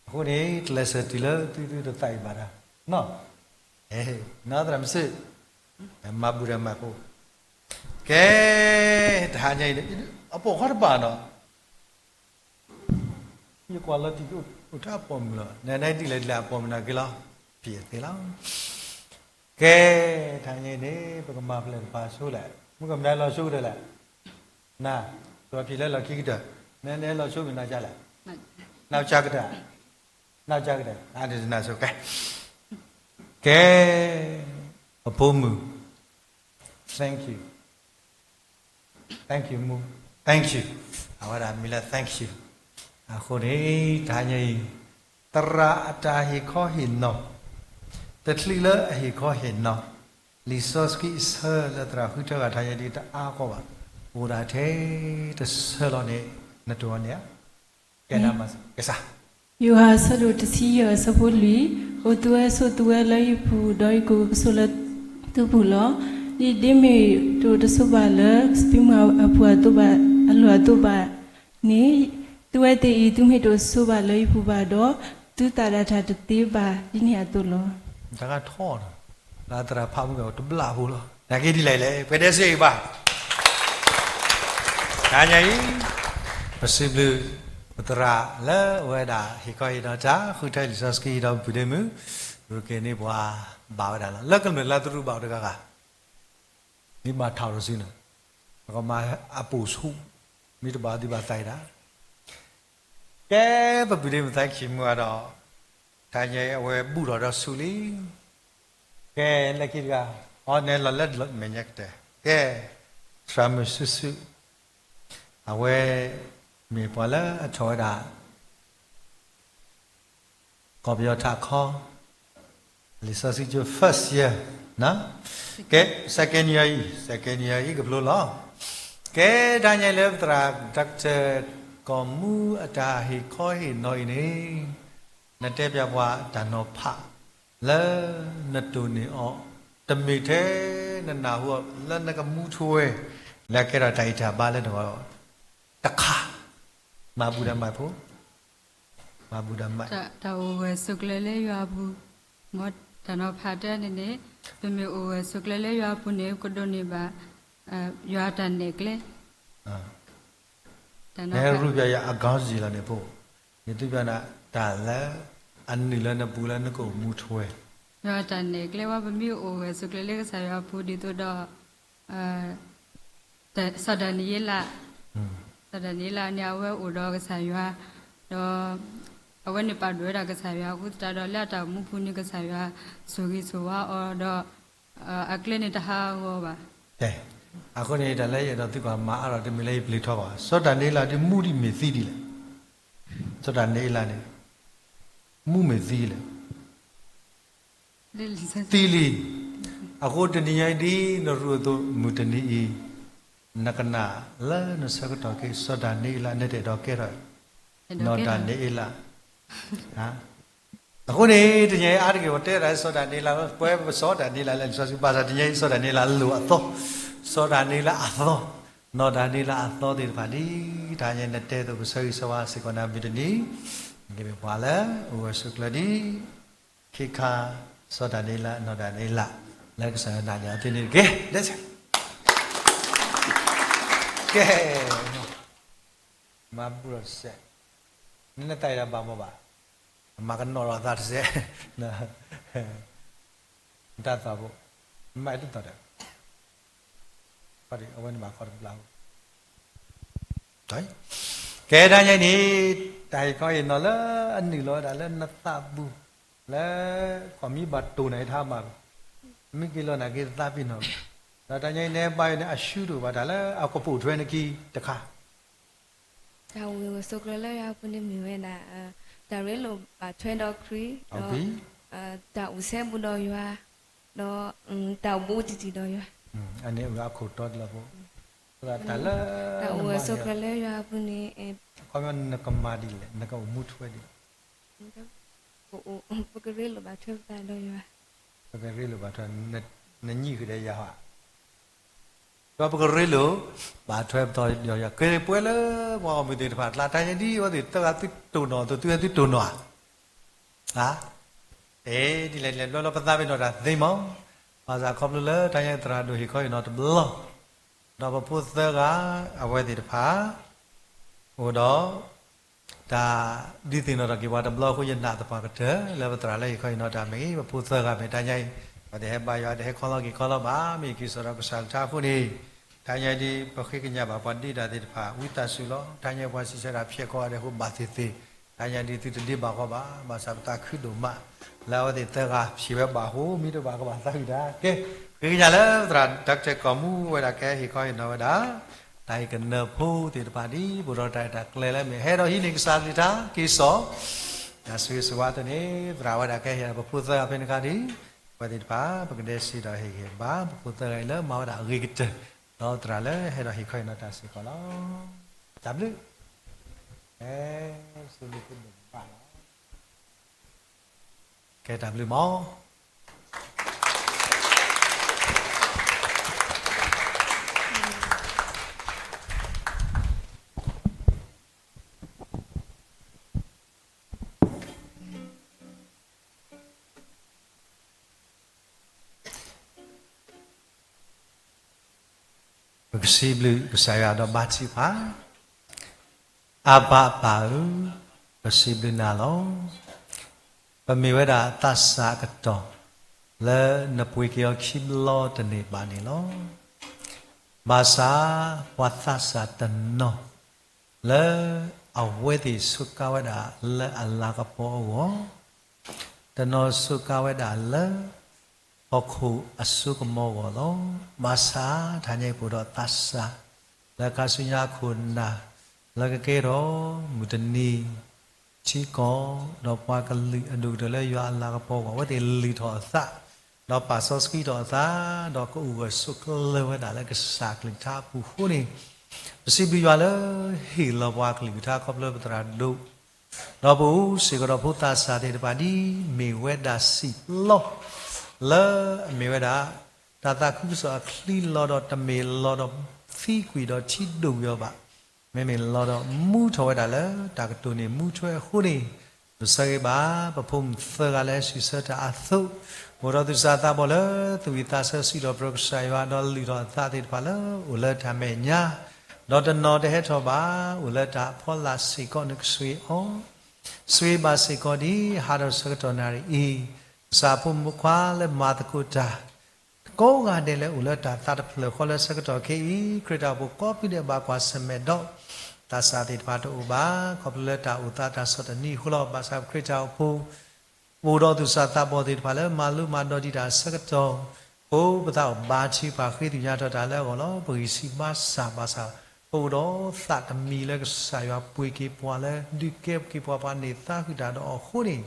အဃိန့ၣ် ကျဲးစၢးတုၤလၢသုသုတသးအံၤဘၣ်တၢ်, နီၢ်သရၣ်မုၣ်စ့ၢ်, မၤဘူၣ်တၢ်မၤဖိ, ကဲ, တဟါညါအံၤ အပိာ်ခီတဘၣ်နီၤ ယကွၢ်လီၤတံၢ်အိၣ်ထီၣ်အပိာ်မုၣ်လီၤ, နနဒ်လဲၣ်ဒ်လဲၣ်အပိာ်မုၣ်နာ်က့လီၤ, ဖံးအသ့လီၤ. ကဲ, တဟါညါအံၤန့ၣ် ပကမၤဖျဲးတပၤဆိလဲၣ်, မုၢ်ကမၣ်လီၤဆိကတၢၢ်လဲၣ်, န, ပဖံးလၢလီၢ်ခံကတၢၢ်, နနလီၤဆိမ့ၢ်နီၢ်ကါလဲၣ်, နီၢ်ကါကတၢၢ်, နီၢ်ကါကတၢၢ်, အါန့ၣ်နဆိကဲ, ကဲ, ပဖိမုၣ် thank you, thank you, thank you, အဝဲဒၣ်မံၤလၢ thank you. အဃိန့ၣ် တဟါညါအံၤ သရၣ်အတၢ်ဟ့ၣ်ခီဟ့ၣ်နီၤ, တချုးလၢအဟ့ၣ်ခီဟ့ၣ်နီၤ, လံာ်စီဆှံအဆၢလၢသရၣ်ဃုထၢဂၤတဟါညါဒ်တအါကီဘၣ်, အိၣ်ဒၣ်ထဲတဆၢလီၤန့ၣ် နတိၢ်အီၤန့ၣ်ဧါ, ကဲနမၤကစၢ် ယိၤဟၣ်အဆၢဒိၣ်တဆံယဲၢ်အဆၢဖိလွံၢ်, အိၣ်သုဝဲဆိးသုဝဲလၢယပူၤ, ဒီးယကအိၣ်ကဆိးလၢသုပူၤလီၤ. ဒ်ဒ့မ့ၢ်တအိၣ်တဆိးဘၣ်လၢ စပံးမုၢ်အပူၤအသိးဘၣ်, အလိၤအသိးဘၣ်န့ၣ်, သုဝဲသ့ၣ်အံၤ သုမ့ၢ်တအိၣ်ဆိးဘၣ်လၢယပူၤဘၣ်ဒီး, သုသးဒၣ်တၢ်တသ့ဘၣ်ဒ်န့ၣ်အသိးလီၤ. တၢ်ဂၤထီၣ်, လၢသရၣ်ဖးမုၢ်ဂၤတဘျၣ်ဖိလီၤ. နာ်က့ဒ်လဲၣ်လဲၣ်, ပှဲၤဒဲးစ့ၢ်ကီးဘၣ် တဟါညါအံၤ, ပစံးဘျုးပသရၣ်လၢအဝဲဒၣ်ဟ့ၣ်ခီဟ့ၣ်နီၤတၢ် ဃုထၢလံာ်စီဆှံဒီးပပုၢ်ဒ့မုၣ်, ရူၢ်က့ၤန့ၢ်ပှၤဘၣ်ဝဲဒၣ်လီၤ. လၢကမျၢၢ်လၢသရူးဘၣ်အိၣ်တဂၤဂၤ, မ့ၢ်ဘၣ်ထးဒီးစုန့ၣ်, ပကမၤအပိာ်ဆူၣ်, မ့ၢ်တဘၣ်သုဘၣ်သးအံၤဒၣ် ကဲ, ပပုၢ်ဒ့မုၣ်သးခံမူအဒီး, တဟါညါအံၤအဝဲဘူၣ်ထီၣ်ဒီးဆူၣ်လံ. ကဲ, လၢခံတဂၤ, အီၤနဲလီၤလၢမဲာ်ညါကတၢၢ်, ကဲ, သရၣ်မုၣ်စုစု, အဝဲမ့ၢ်ပှၤလၢအထီၣ်ဝဲဒၣ် ကီၢ်ပယီၤထးခီ, လံာ်စီဆှံကၠိ first year, ကဲ, second year အံၤ, second year အံၤကဖျိလီၤ. ကဲ, တဟါညါလၢပသရၣ် Doctor ကီၢ်မူအတၢ်ဟ့ၣ်ခီဟ့ၣ်နီၤအံၤန့ၣ်, နတဲပၠးပှၤတၢ်နီၤဖးလၢနတိၢ်န့ၢ်အီၤ, တမ့ၢ်ထဲနနၢ်ဟူအီၤလၢနကမူထူဝဲ, လၢအကဲထီၣ်တၢ်အံးတၢ်ဘါလၢနဂီၢ်တခါ, မၤဘူၣ်တၢ်မၤဖိ မၤဘူၣ်တၢ်မၤ, တၢ်အိၣ်ဂၢၢ်ဆိးကျၢၤလၢယွၤအပူၤ, မ်တၢ်နီၤဖးတၢ်န့ၣ်န့ၣ်, ပမ့ၢ်အိၣ်ဂၢၢ်ဆိးကျၢၤလၢယွၤအပူၤန့ၣ် ကဒိးန့ၢ်ဘၣ် ယွၤအတၢ်နဲၣ်ကျဲ, တၢ်နီၤဖး နဲရူပျၢ်ယၤအကီၢ်စံၣ်လီၤန့ၣ်ဖိ, ယသုပျၢ်နၤ တၢ်လၢအနုာ်လၢနပူၤလၢနကအိၣ်မူထူဝဲ, ယွၤအတၢ်နဲၣ်ကျဲဝဲ ပမ့ၢ်အိၣ်ဂၢၢ်ဆိးကျၢၤလၢကစၢ်ယွၤအပူၤဒ်သိးဒီး စီၤဒၤနံးယ့လး, စီၤဒၤနံးယ့လးန့ၣ် အဝဲအိၣ်ဒီးကစၢ်ယွၤ, ဒီးအဝဲန့ၣ်ပာ်ဒိၣ်ဝဲဒၣ်ကစၢ်ယွၤ အဃိသတးဒီးလၢအတၢ်အိၣ်မူပူၤန့ၣ် ကစၢ်ယွၤဆိၣ်ဂ့ၤဆိၣ်ဝါအီၤဒီး အကျဲန့ၣ်တဟးဂီၤဘၣ်. အဃိန့ၣ် တၢ်လၢယအဲၣ်ဒိးသုကွၢ်မၤအါထီၣ်တမ့ၢ်လၢယပျံၤထီၣ်ဘၣ်, စီၤဒၤနံးယ့လးဒ်မူဒ်မ့ၢ်သံဒ်လဲၣ်, စီၤဒၤနံးယ့လးန့ၣ် မူမ့ၢ်သံလဲၣ် သံလံ. အဃိတနံၤညါအံၤဒ်နရူးအသိး မုၢ်တနံၤအံၤ နကနၣ်လၢနဆၢကတီၢ်က့ၤ စီၤဒၤနံးယ့လး နတအဲၣ်ဒိးကဲထီၣ် နီၢ်ဒၤနံးယ့လး, ဟါ အဃိန့ၣ် တနံၤအံၤအါတက့ၢ် ပတဲဒၣ်စီၤဒၤနံးယ့လး ပဝဲပစီၤဒၤနံးယ့လးလၢလံာ်စီဆှံ ဘၣ်ဆၣ်တနံၤအံၤစီၤဒၤနံးယ့လးလိၣ်အသီ, စီၤဒၤနံးယ့လးအသီ, နီၢ်ဒၤနံးယ့လးအသီသ့ၣ်တဖၣ်ဒ် တနံၤအံၤနတဲသိး ပဆၢဂ့ၤဆၢဝါစ့ၢ်ကီးနၤမုၢ်တနံၤ, က့ၤပှၤလၢအိၣ်ဂၢၢ်ဆိးကျၢၤဒ် ခ့ခါ စီၤဒၤနံးယ့လး နီၢ်ဒၤနံးယ့လး လၢကစၢ်ယွၤနာ်န့ၢ်အီၤသ့န့ၣ်တက့ၢ်. ကဲ, မၤဘူၣ်ဒီးတစဲး, နနသးအံၤဒၣ်ဘၣ်မ့ၢ်ဘၣ်, မၤကနီၣ်ဒီးသးတစဲး, နတၢ်သးဘိ, မၤတသီၣ်ဒီး အဝဲန့ၣ်ဘၣ်ခီတဘျီ, ကဲတၢ်ညါအံၤန့ၣ် တၢ်ဟ့ၣ်ခီဟ့ၣ်နီၤလၢအနုာ်လီၤဝဲဒၣ်လၢနသးပူၤ, လၢ ခီမ့ၢ်ဘၣ်တိၢ်နၤအံၤတဟါမၢ်ဘၣ်, မ့ၢ်က့ၤလီၤနၤက့ၤသးပ့ၤနီၣ်, ဒီးတၢ်ညါအံၤနဲဘါယွၤန့ၣ် အရှုံးတအိၣ်ဘၣ်တၢ်လၢအကပိာ်ထွဲနခံတခါ တၢ်အိၣ်ဂၢၢ်ဆိးကျၢၤလၢယွၤအပူၤန့ၣ်မ့ၢ်ဝဲဒၣ် တၢ်ရ့လိာ်ဘၣ်ထွဲဒီးခရံာ်, ဒီး တၢ်အိၣ်စဲဘူးဒီးယွၤ, ဒီး တၢ်အိၣ်ဘူးတံၢ်တံၢ်ဒီးယွၤ, အန့ၣ်အခိၣ်တီတလီၤဖိ, တၢ်လၢ တၢ်အိၣ်ဂၢၢ်ဆိးကျၢၤလၢယွၤအပူၤန့ၣ် အခီပညီနကမၤဒ်လဲၣ် နကအိၣ်မူထွဲဒ်လဲၣ် ပကရ့လိာ်ဘၣ်ထွဲပသးဒီးယွၤ, ပကရ့လိာ်ဘၣ်ထွဲ, နညံးဃုာ်ဒီးယွၤဧါ, ဒီးပကရ့လိာ်ဘၣ်ထွဲပသးဒီးယွၤ, ကဲပဝဲလၢပှၤဂီၢ်မုၢ်သ့ၣ်တဖၣ်အကျါ တၢ်ညါဒ်အဝဲသ့ၣ်သၢဂၤသုတိၢ်နီၣ်အသိး သုဝဲသုတိၢ်နီၣ်ဧါ, ဒ်လဲၣ်ဒ်လဲၣ် ဘျီလၢပသးပ့ၤနီၣ်တၢ်သ့မး, ဘၣ်ဆၣ်ခီဖျိလၢတၢ်ညါသရၣ်ဒိၣ်ဟ့ၣ်ခီဟ့ၣ်နီၤတဘျီ ဒီးပဖိသၢဂၤ အဝဲသ့ၣ်တဖၣ် အိၣ်ဒီး တၢ်ဒုးသ့ၣ်နီၣ်ထီၣ်က့ၤပှၤတဘျီအဃိ ယနာ်သပှၢ်ကတၢၢ်လၢပသရၣ်လၢဟ့ၣ်ခီဟ့ၣ်နီၤတၢ်မ့ၢ်ဂ့ၤ ပဖိသၢဂၤမ့ၢ်တၢ်ညါအံၤ, ပှၤတဟဲဘါယွၤ တဟဲခီလီၤက့ၤခီလီၤဘၣ် မ့ၢ်က့ၤစိာ်ဒီးကစၢ်ကထါအဃိန့ၣ်, တၢ်ညါဒ်ပဃ့ကညးဘၣ်ပှၤဒ့တၢ်သ့ၣ်တဖၣ် ဝံသးစူၤလီၤ. တၢ်ညါပှၤစံးဆၢတၢ်ဖျဲးကီးဂၤဒဲးအဃိဘၣ်သ့ၣ်သ့ၣ်, တၢ်ညါဒ်သုတဒ့ဘၣ်ဃီဘၣ် ဘၣ်ဆၣ်ပသးခုဒိၣ်မး လၢအဝဲသ့ၣ်သၢဂၤဖျဲးဝဲဘၣ်အဃိ မ့ၢ်တဘၣ်ကဘၣ်သးဝံၣ်တၢ်ကဲ, ဃ့ကညးလၢပသရၣ် Doctor ကီၢ်မူဝဲဒၣ်ကဟ့ၣ်ခီဟ့ၣ်နီၤဝဲဒၣ် တၢ်ဟ့ၣ်ကနၢၤဖိသ့ၣ်တဖၣ်ဒ် ဘူးဒီးတၢ်ရဲၣ်တၢ်ကျဲၤလၢမ့ၢ်ဟဲဒီးဟံးန့ၢ်ကစၢ်ကလုၢ်ကထါက့ၤစိာ်, တၢ်ဆိၣ်ဂ့ၤဆိၣ်ဝါအသိးန့ၣ် သရၣ်ဝဲဒၣ်ကဟ့ၣ်ပဖိသၢဂၤဖဲန့ၣ်အခါဒ် အဝဲသ့ၣ်တဖၣ် ပကဒဲးစ့ဒီးဟ့ၣ်ဂံၢ်ဟ့ၣ်ဘါ ပဖိသၢဂၤအံၤလၢမၤဝဲဒၣ်အဂ့ၤကတၢၢ်, ဒီးသရၣ်လၢဟဲဒီးဟ့ၣ်ခီဟ့ၣ်နီၤတၢ်စ့ၢ်ကီးလီၤ. တၢ်ဘျုး, အဲ, စ့မ့ၢ်တဘၣ်လီၤ, ကဲတၢ်ဘျုးမး ပကစံးဘျုးကစၢ်ယွၤဒီးဘါထုကဖၣ်, အၤဘၣ်အပၢ်ဧၢ, ပစံးဘျုးနၤလီၤ. ပမ့ၢ်ဝဲဒၣ်သးစၢ်အကတီၢ် လၢနပှ့ၤက့ၤအီၤခံဘျီတန့ၢ်ဘၣ်န့ၣ်လီၤ. ဘၣ်ဆၣ် ပှၤသးစၢ်တနီၤ လၢအဝဲသ့ၣ်စူးကါဝဲဒၣ်လၢအလၤကပီၤအဂီၢ်, တနီၤစူးကါဝဲဒၣ်လၢ ဟီၣ်ခိၣ်အစိကမီၤအဂီၢ်လီၤ. ဘၣ်ဆၣ်တဟါညါအံၤပအိၣ်ဒီးသးစၢ် လၢခါဆူညါအခိၣ်နၢ် လၢကကဲထီၣ်မုၢ်တနံၤ ထံကီၢ် ဒီးပှၤကလုာ်အဒိၣ်ကတၢၢ်လၢယွၤအလၤကပီၤအဂီၢ် အဝဲသ့ၣ်လုၢ်ထီၣ်အသး ဒီးပာ်စီဆှံထီၣ်အသး ဒီးကအိၣ်ဂၢၢ်ဆိးကျၢၤဝဲဒၣ်လၢကစၢ်ကလုၢ်ကထါအပူၤအဃိန့ၣ်, ပစံးဘျုးယွၤလၢဟ့ၣ်လီၤပှၤကလုၢ်ကထါခီဖျိပသရၣ်ဒိၣ် ဒီးပအိၣ်စ့ၢ်ကီးဒီးဖိသးစၢ်သ့ၣ်တဖၣ်ဒ်မ့ၢ်ဝဲဒၣ်စံာ်ပျီ လၢအမ့ၢ်ဝဲဒၣ် တၢ်သးခုကစီၣ်အချံလီၤဒီးတမ့ၢ်လီၤဒီးသံကွံာ်ဒီးထံဒိၣ်ကွံာ်အီၤဘၣ်. မ့မ့ၢ်လီၤဒီးမူထီၣ်ဝဲဒၣ်လၢတၢ်ကတိၤန့ၣ်မူထွဲအဃိန့ၣ်, ပဆၢဂ့ၤဘၣ် ပဖိမုၣ်သၢဂၤလၢဟဲစံးဆၢတၢ်အသိး, အိၣ်ဒီးသူၣ်စၢ်သးဘီၣ်လၢသူၣ်ဝံၣ်သးဆၢစံးထီၣ်ပတြၢၤကစၢ်ယွၤ ဒီးလုၢ်ထီၣ်အသးသ့ၣ်တဖၣ်လၢအိၣ်လၢတၢ်မဲာ်ညါ ဒီးတနီၤတဟဲထီၣ်ဘၣ် အိၣ်လၢတၢ်အဖီလာ်စ့ၢ်ကီး နကဆိၣ်ဂ့ၤအီၤ, ဆိၣ်ဂ့ၤဘၣ်စ့ၢ်ကီးဒ်ဟါဒီးဆၢကတီၢ်နၣ်ရံၣ်အံၤ, ကစၢ်ဖိမုၣ်ဖိခွါလၢမၤသကိးတၢ် ကိးဂၤဒဲးလၢအိၣ်လၢတၢ်သးတဖျၢၣ်ဃီလၢဆၢကတီၢ်ခဲအံၤ ခရံာ်တၢ်အိၣ်ဖှိၣ်ကိးဖုဒဲးဘၣ်ကွၢ်ဆၢၣ်မဲာ်ဒီး သးစၢ်သ့ၣ်တဖၣ်တအိၣ်ဘၣ် ခီဖျိလၢတၢ်အိၣ်သးတၢ်ဆီၣ်တနံၤအဃိလီၤ. ဘၣ်ဆၣ်ခရံာ်တၢ်အိၣ်ဖှိၣ် အိၣ်ဒီးသူၣ်စၢ်သးဘီၣ်သ့ၣ်တဖၣ်လၢမၤလိမၤဒိးဒံးတၢ်အဆၢကတီၢ်, ပသးအိၣ်ဘါထုကဖၣ်ဃ့ကညးထီၣ်တၢ်လၢအဂီၢ်လီၤ. ပဂံၢ်စၢ်ဘါစၢ်ဘၣ်ဆၣ် ပအိၣ်ဒီးသးတမံၤလၢကစၢ်ယွၤပှ့ၤက့ၤပှၤလၢဒုးကဲက့ၤပှၤ ပှၤန့ၢ်သါဃုာ်တၢ်ဒီးအီၤအဃိန့ၣ်,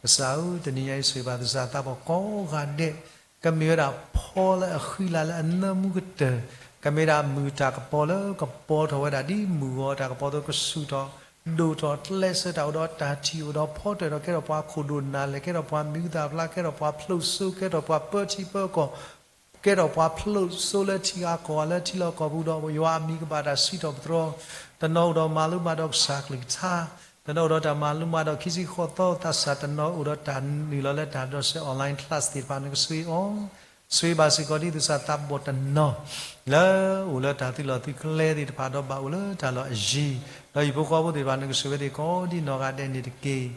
ကစၢ်ဧၢ တနံၤညါအံၤဆိၣ်ဂ့ၤဘၣ်သူၣ်စၢ်သးဘီၣ်ကိးဂၤဒဲး ကမ့ၢ်ဝဲဒၣ်ဖီလၢအဃံလၤလၢအနၢမူကတၢၢ်, ကမ့ၢ်ဒၣ်မုၢ်တၢ်ကပီၤလၢကပီၤထီၣ်ဝဲဒၣ်ဒ်မုၢ်ဂီၤတၢ်ကပီၤအသိး ကဆူၣ်ထီၣ် ဒိၣ်ထီၣ်ကျဲးစၢးတၢ်အိၣ်ဒီးတၢ်ထံၣ်အိၣ်ဒီးဖီတၢၣ်ဒီး ကဲထီၣ်ပှၤခိၣ်ဒိၣ်နၢ်လဲၢ်, ကဲထီၣ်ပှၤမံၤဟူသၣ်ဖျါ, ကဲထီၣ်ပှၤဖျိၣ်စိ, ကဲထီၣ်ပှၤပၢထံပၢကီၢ်, ကဲထီၣ်ပှၤဖျိၣ်စိလၢထံဂၤကီၢ်ဂၤလၢထံလီၢ်ကီၢ်ပူၤဒီး ယွၤအမံၤကဘၣ်တၢ်စံးထီၣ်ပတြၢၤ, တနီၤအိၣ်ဒီးမၤလိမၤဒီးကစၢ်ကလုၢ်ကထါ, တနီၤအိၣ်ဒီးတၢ်မၤလိမၤဒီးခံဆံဃိးသီ, သးစၢ်တနီၤအိၣ်ဒီးတၢ်နုာ်လီၤလၢတၢ်ဒိးစဲး online class သ့ၣ်တဖၣ် နကဆိၣ်ဂ့ၤအီၤ ဆိၣ်ဂ့ၤဘၣ်စ့ၢ်ကီးဒ်သူၣ်စၢ်သးဘီၣ်တနီၤ လၢအိၣ်လၢတၢ်သုးလီၢ်သုးကျဲသ့ၣ်တဖၣ်ဒီးဘၣ်အိၣ်လၢတၢ်လီၢ်အယံၤ, ဒီးဟံၣ်ဖိဃီဖိသ့ၣ်တဖၣ် နကဆိၣ်ဂ့ၤဝဲသ့ၣ်ကိးဒ်နီၢ်ဂၤဒဲးန့ၣ်တက့ၢ်.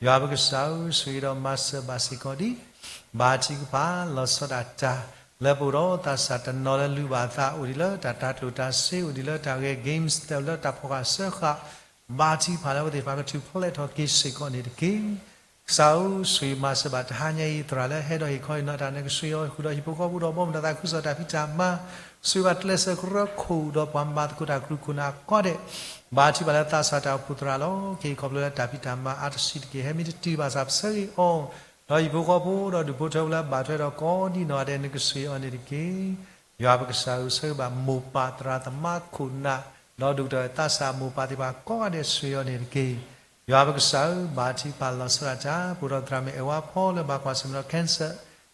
ယွၤပကစၢ်ဧၢ, ဆိၣ်ဂ့ၤဒီးမၤစၢၤဘၣ်စ့ၢ်ကီးဒ် ဘါထုကဖၣ်လီၤဆီဒၣ်တၢ် လၢပအိၣ်ဒီးသးစၢ်တနီၤလၢလုၢ်ဘၣ်အသး အိၣ်ဒံးလၢတၢ်တၤကျိၣ်တၤစ့, အိၣ်ဒံးလၢတၢ်ဂဲၤ games တၢ်လၢတၢ်ဖီၣ်ဃာ်စၢဃာ် ဘါထုကဖၣ်လၢအဝဲသ့ၣ်တဖၣ်ကထူၣ်ဖျဲးထီၣ်က့ၤစ့ၢ်ကီးန့ၣ်တက့ၢ်. ကစၢ်ဧၢ, ဆိၣ်ဂ့ၤမၤစၢၤဘၣ်တဟါညါအံၤ သရၣ်လၢဟဲဒီးဟ့ၣ်ခီဟ့ၣ်နီၤတၢ် နကဆိၣ်ဂ့ၤအီၤ ဃုာ်ဒီးဟံၣ်ဖိဃီဖိဒီးဘီမုၢ်ဒီးသးခုကစီၣ်တၢ်ဖံးတၢ်မၤ, ဆိၣ်ဂ့ၤဘၣ်ကျဲးစၢးကရၢခိၣ်ဒီးပှၤမၤသကိးတၢ်ကရူၢ်ခိၣ်နၢ်ကိးဂၤဒဲး, ဘါထုကဖၣ်လၢသးစၢ်တၢ်အိၣ်ဖှိၣ်သရၣ်လီၤ. ခဲအံၤခီဖျိလၢတၢ်ဖံးတၢ်မၤအါတဆံးတက့ၢ် ဟဲမ့ၢ်တတုၤဘၣ်ဆၣ် ပဆၢဂ့ၤအီၤ, ဒီးဟံၣ်ဖိဃီဖိဒီးဒူၣ်ဖိထၢဖိလၢဘၣ်ထွဲဒီးကိးဒ်နီၢ်ဂၤဒဲး နကဆိၣ်ဂ့ၤအီၤန့ၣ်တက့ၢ်. ယွၤပကစၢ်ဧၢ, ဆၢဂ့ၤဘၣ်မိၢ်ပၢ်သရၣ်သမါခိၣ်နၢ်, ဒီးဒိၣ်ကတၢၢ်သးစၢ်မိၢ်ပၢ်သ့ၣ်တဖၣ်ကိးဂၤဒဲး ဆိၣ်ဂ့ၤအီၤန့ၣ်တက့ၢ်. ယွၤပကစၢ်ဧၢ, ဘါထုကဖၣ်လီၤဆီဒၣ်တၢ် ပအိၣ်ဒီးသရၣ်မုၣ်အဲၣ်ဝါဖီလၢဘၣ်ကွၢ်ဆၢၣ်မဲာ်ဒီး cancer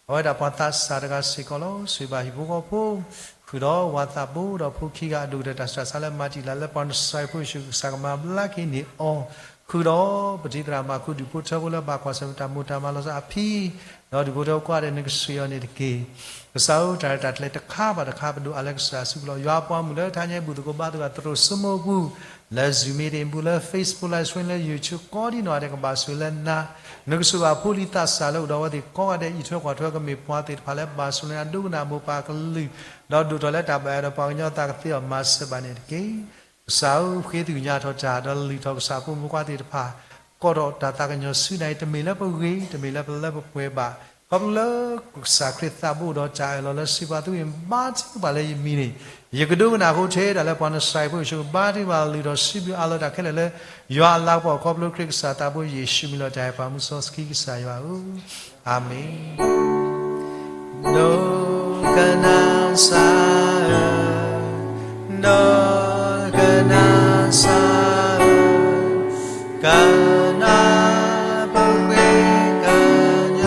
အဝဲဒၣ်ပှၤသးစၢ်တဂၤစ့ၢ်ကီးလီၤ. ဆိၣ်ဂ့ၤဘၣ်ဟံၣ်ဖိဃီဖိ, ဃုာ်ဒီးဝၤသးဘိဒီးဖိခံဂၤ အဒိၣ်ကတၢၢ်တၢ်ဆူးတၢ်ဆါလၢမၤတံာ်လၢ်လၢပှၤနစၤရ့းဖိယ့ၣ်ၡူး ကစၢ်ကမၤဘျါက့ၤန့ၢ်အီၤ, ဃုာ်ဒီးပထံၣ်သရၣ်မၤခူ ဒူၣ်ဖိထၢဖိလၢဘၣ်ကွၢ်ဆၢၣ်မဲာ်တၢ်မိၢ်တၢ်မၤလီၤဆီအဖံ, ဒီးဒူၣ်ဖိထၢဖိကိးဂၤဒဲး နကဆိၣ်ဂ့ၤအီၤန့ၣ်တက့ၢ်. ကစၢ်ဧၢ, တၢ်ရဲၣ်တၢ်ကျဲၤတခါဘၣ်တခါ ပဒိၣ်အါလၢကစၢ်စုပူၤလီၤ. ယွၤပှၤမုၣ်လၢတဟါညါအံၤ ဘူၣ်သကိးဘါသကိးတၢ်သရိာ်စိမိၢ်ပူၤ လၢ Zoom meeting ပူၤ လၢ Facebook Live Stream လၢ YouTube ကိးဒ်နီၢ်ဂၤဒဲး ကဘၣ်ဆိၣ်ဂ့ၤလၢနၤ, နကဆိၣ်ဂ့ၤဘၣ်ဖိလံၤသးစၢ်လၢအိၣ်ဒီးအဝဲသ့ၣ်ကိးဂၤဒဲး အံးထွဲကွၢ်ထွဲ ကမ့ၢ်ပှၤသ့ၣ်တဖၣ်လၢဘၣ်ဆိၣ်ဂ့ၤနၤ ဒိကနၣ်မိၢ်ပၢ်ကလုၢ်, ဒီးဒိၣ်ထီၣ်လၢတၢ်ဘၣ်အဲၣ်ဒီးပှၤကညီသးကသ့အီၤ မၤစၢၤဘၣ်န့ၣ်တက့ၢ်. ကစၢ်ဧၢ, ဃ့သ့ၣ်ညါထီၣ်တၢ် ဒီးလုၢ်ထီၣ်ကစၢ်ဖိမုၣ်ဖိခွါသ့ၣ်တဖၣ်, ကိးထီၣ်တၢ်သးကညီၤဆူနၤအံၤ တမ့ၢ်လၢပဂ့ၤ, တမ့ၢ်လၢပလၢပပှဲၤဘၣ်. ခီဖျိလၢကစၢ်ခရံာ်သးဘိဒီးတၢ်အၢၣ်လီၤလၢစံးပာ်သုအံၤ ဘါထုကဖၣ်လၢယမံၤန့ၣ်, ယကဒိကနၣ်အဃိ ထဲဒၣ်လၢပှၤနစၤရ့းဖိယ့ၣ်ၡူး ဘါထုကဖၣ်လုၢ်ထီၣ်စံးဘျုးအးလီၤတၢ်ခဲလၢာ်လၢ ယွၤအလၤကပီၤ ခီဖျိခရံာ်ကစၢ်သးဘိယ့ၣ်ၡူးမံၤလီၤ. တၢ်အဲၣ်ပှၤမူစီဆှံကစၢ်ယွၤဧၢ, အၤမ့ၣ်. ဒိကနၣ်စၢ်ဧၢ, ဒိကနၣ်စၢ်ဧၢ, ကနၣ်ပဃ့ကညး နီၢ်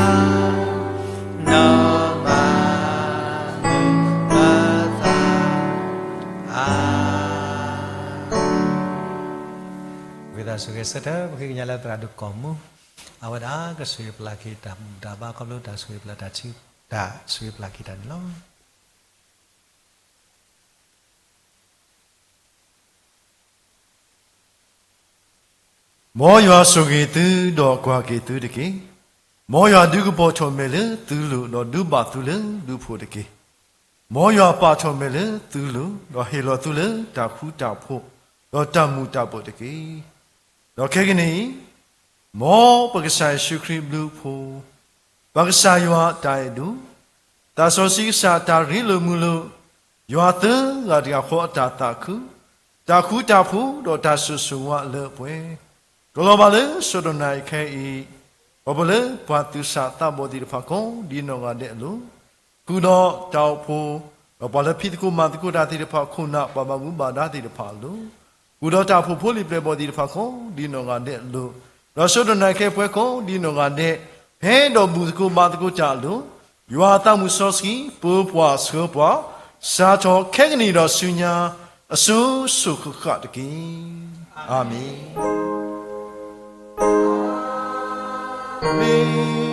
မၤမုာ်အသး, အၤမ့ၣ်. ဝံသးစူၤဂဲၤဆၢထၢၣ် ပဃ့ကညးလၢသရၣ်ဒိၣ်ကီၢ်မူ, အဝဲဒၣ်ကဆိၣ်ဂ့ၤပျၢ်က့ၤတၢ်ဘူၣ်တၢ်ဘါ ခီဖျိတၢ်ဆိၣ်ဂ့ၤပျၢ်တၢ်ထု, တၢ်ဆိၣ်ဂ့ၤပျၢ်က့ၤတၢ်န့ၣ်လီၤ. မ်ယွၤဆိၣ်ဂ့ၤသုဒီးကွၢ်က့ၤသုတက့ၢ်. မ်ယွၤဒုးကပီၤထီၣ်မဲာ်လၢသုလိၤ ဒီးဒုးဘၣ်သုလၢဒူဖိတက့ၢ်. မ်ယွၤပာ်ထီၣ်မဲာ်လၢသုလိၤ ဒီးဟ့ၣ်လီၤသုလၢတၢ်ဃူတၢ်ဖိး ဒီးတၢ်မုာ်တၢ်ဘၣ်တက့ၢ်. ဒီးခဲကနံၣ်အံၤ, မ်ပကစၢ်ယ့ၣ်ၡူးခရံာ်ဘျုးအဖိ, ပကစၢ်ယွၤအတၢ်အဲၣ်ဒိၣ်, သးစီဆှံကစၢ်အတၢ်ရ့လိာ်မုာ်လိာ်, ယွၤသၢဂၤတဂၤဃီအတၢ်သးခု, တၢ်ဃူတၢ်ဖိးဒီးတၢ်စိာ်စိာ်ဝးလၢအပှဲၤ, ကလီၤဘၣ်လၢစီၤဒိၣ်နၤအံၤခဲအံၤ, ခီဖျိလၢပှၤသူၣ်စၢ်သးဘီၣ်သ့ၣ်တဖၣ်ကိးဒ်နီၢ်ဂၤဒဲးအလိၤ, ဃုာ်ဒီးတၢ်အိၣ်ဖှိၣ်, ဒီးပှၤလၢဖံးသကိးမၤသကိးတၢ်သ့ၣ်တဖၣ် ခိၣ်နၢ်ပှၤဘၣ်မူဘၣ်ဒါသ့ၣ်တဖၣ်အလိၤ, ဃုာ်ဒီးတၢ်အိၣ်ဖှိၣ်ဖိလံၤပျဲၢ်ဘီၣ်သ့ၣ်တဖၣ်ကိးဒ်နီၢ်ဂၤဒဲးအလိၤ, ဒီးစီၤဒိၣ်နၤအံၤခဲအံၤပှဲၤကိးဒ်နီၢ်ဂၤဒဲး, ဖဲဒီးဘူၣ်သကိးဘါသကိးတၢ်အလိၤ, ယွၤအသးမုၢ်စီဆှံ ပၢပှၤဆှၢပှၤ, စးထီၣ်ခဲကနံၣ်ဒီးဆူညါ အစိၤစိၤဃၣ်ဃၣ်တက့ၢ်. အၤမ့ၣ်.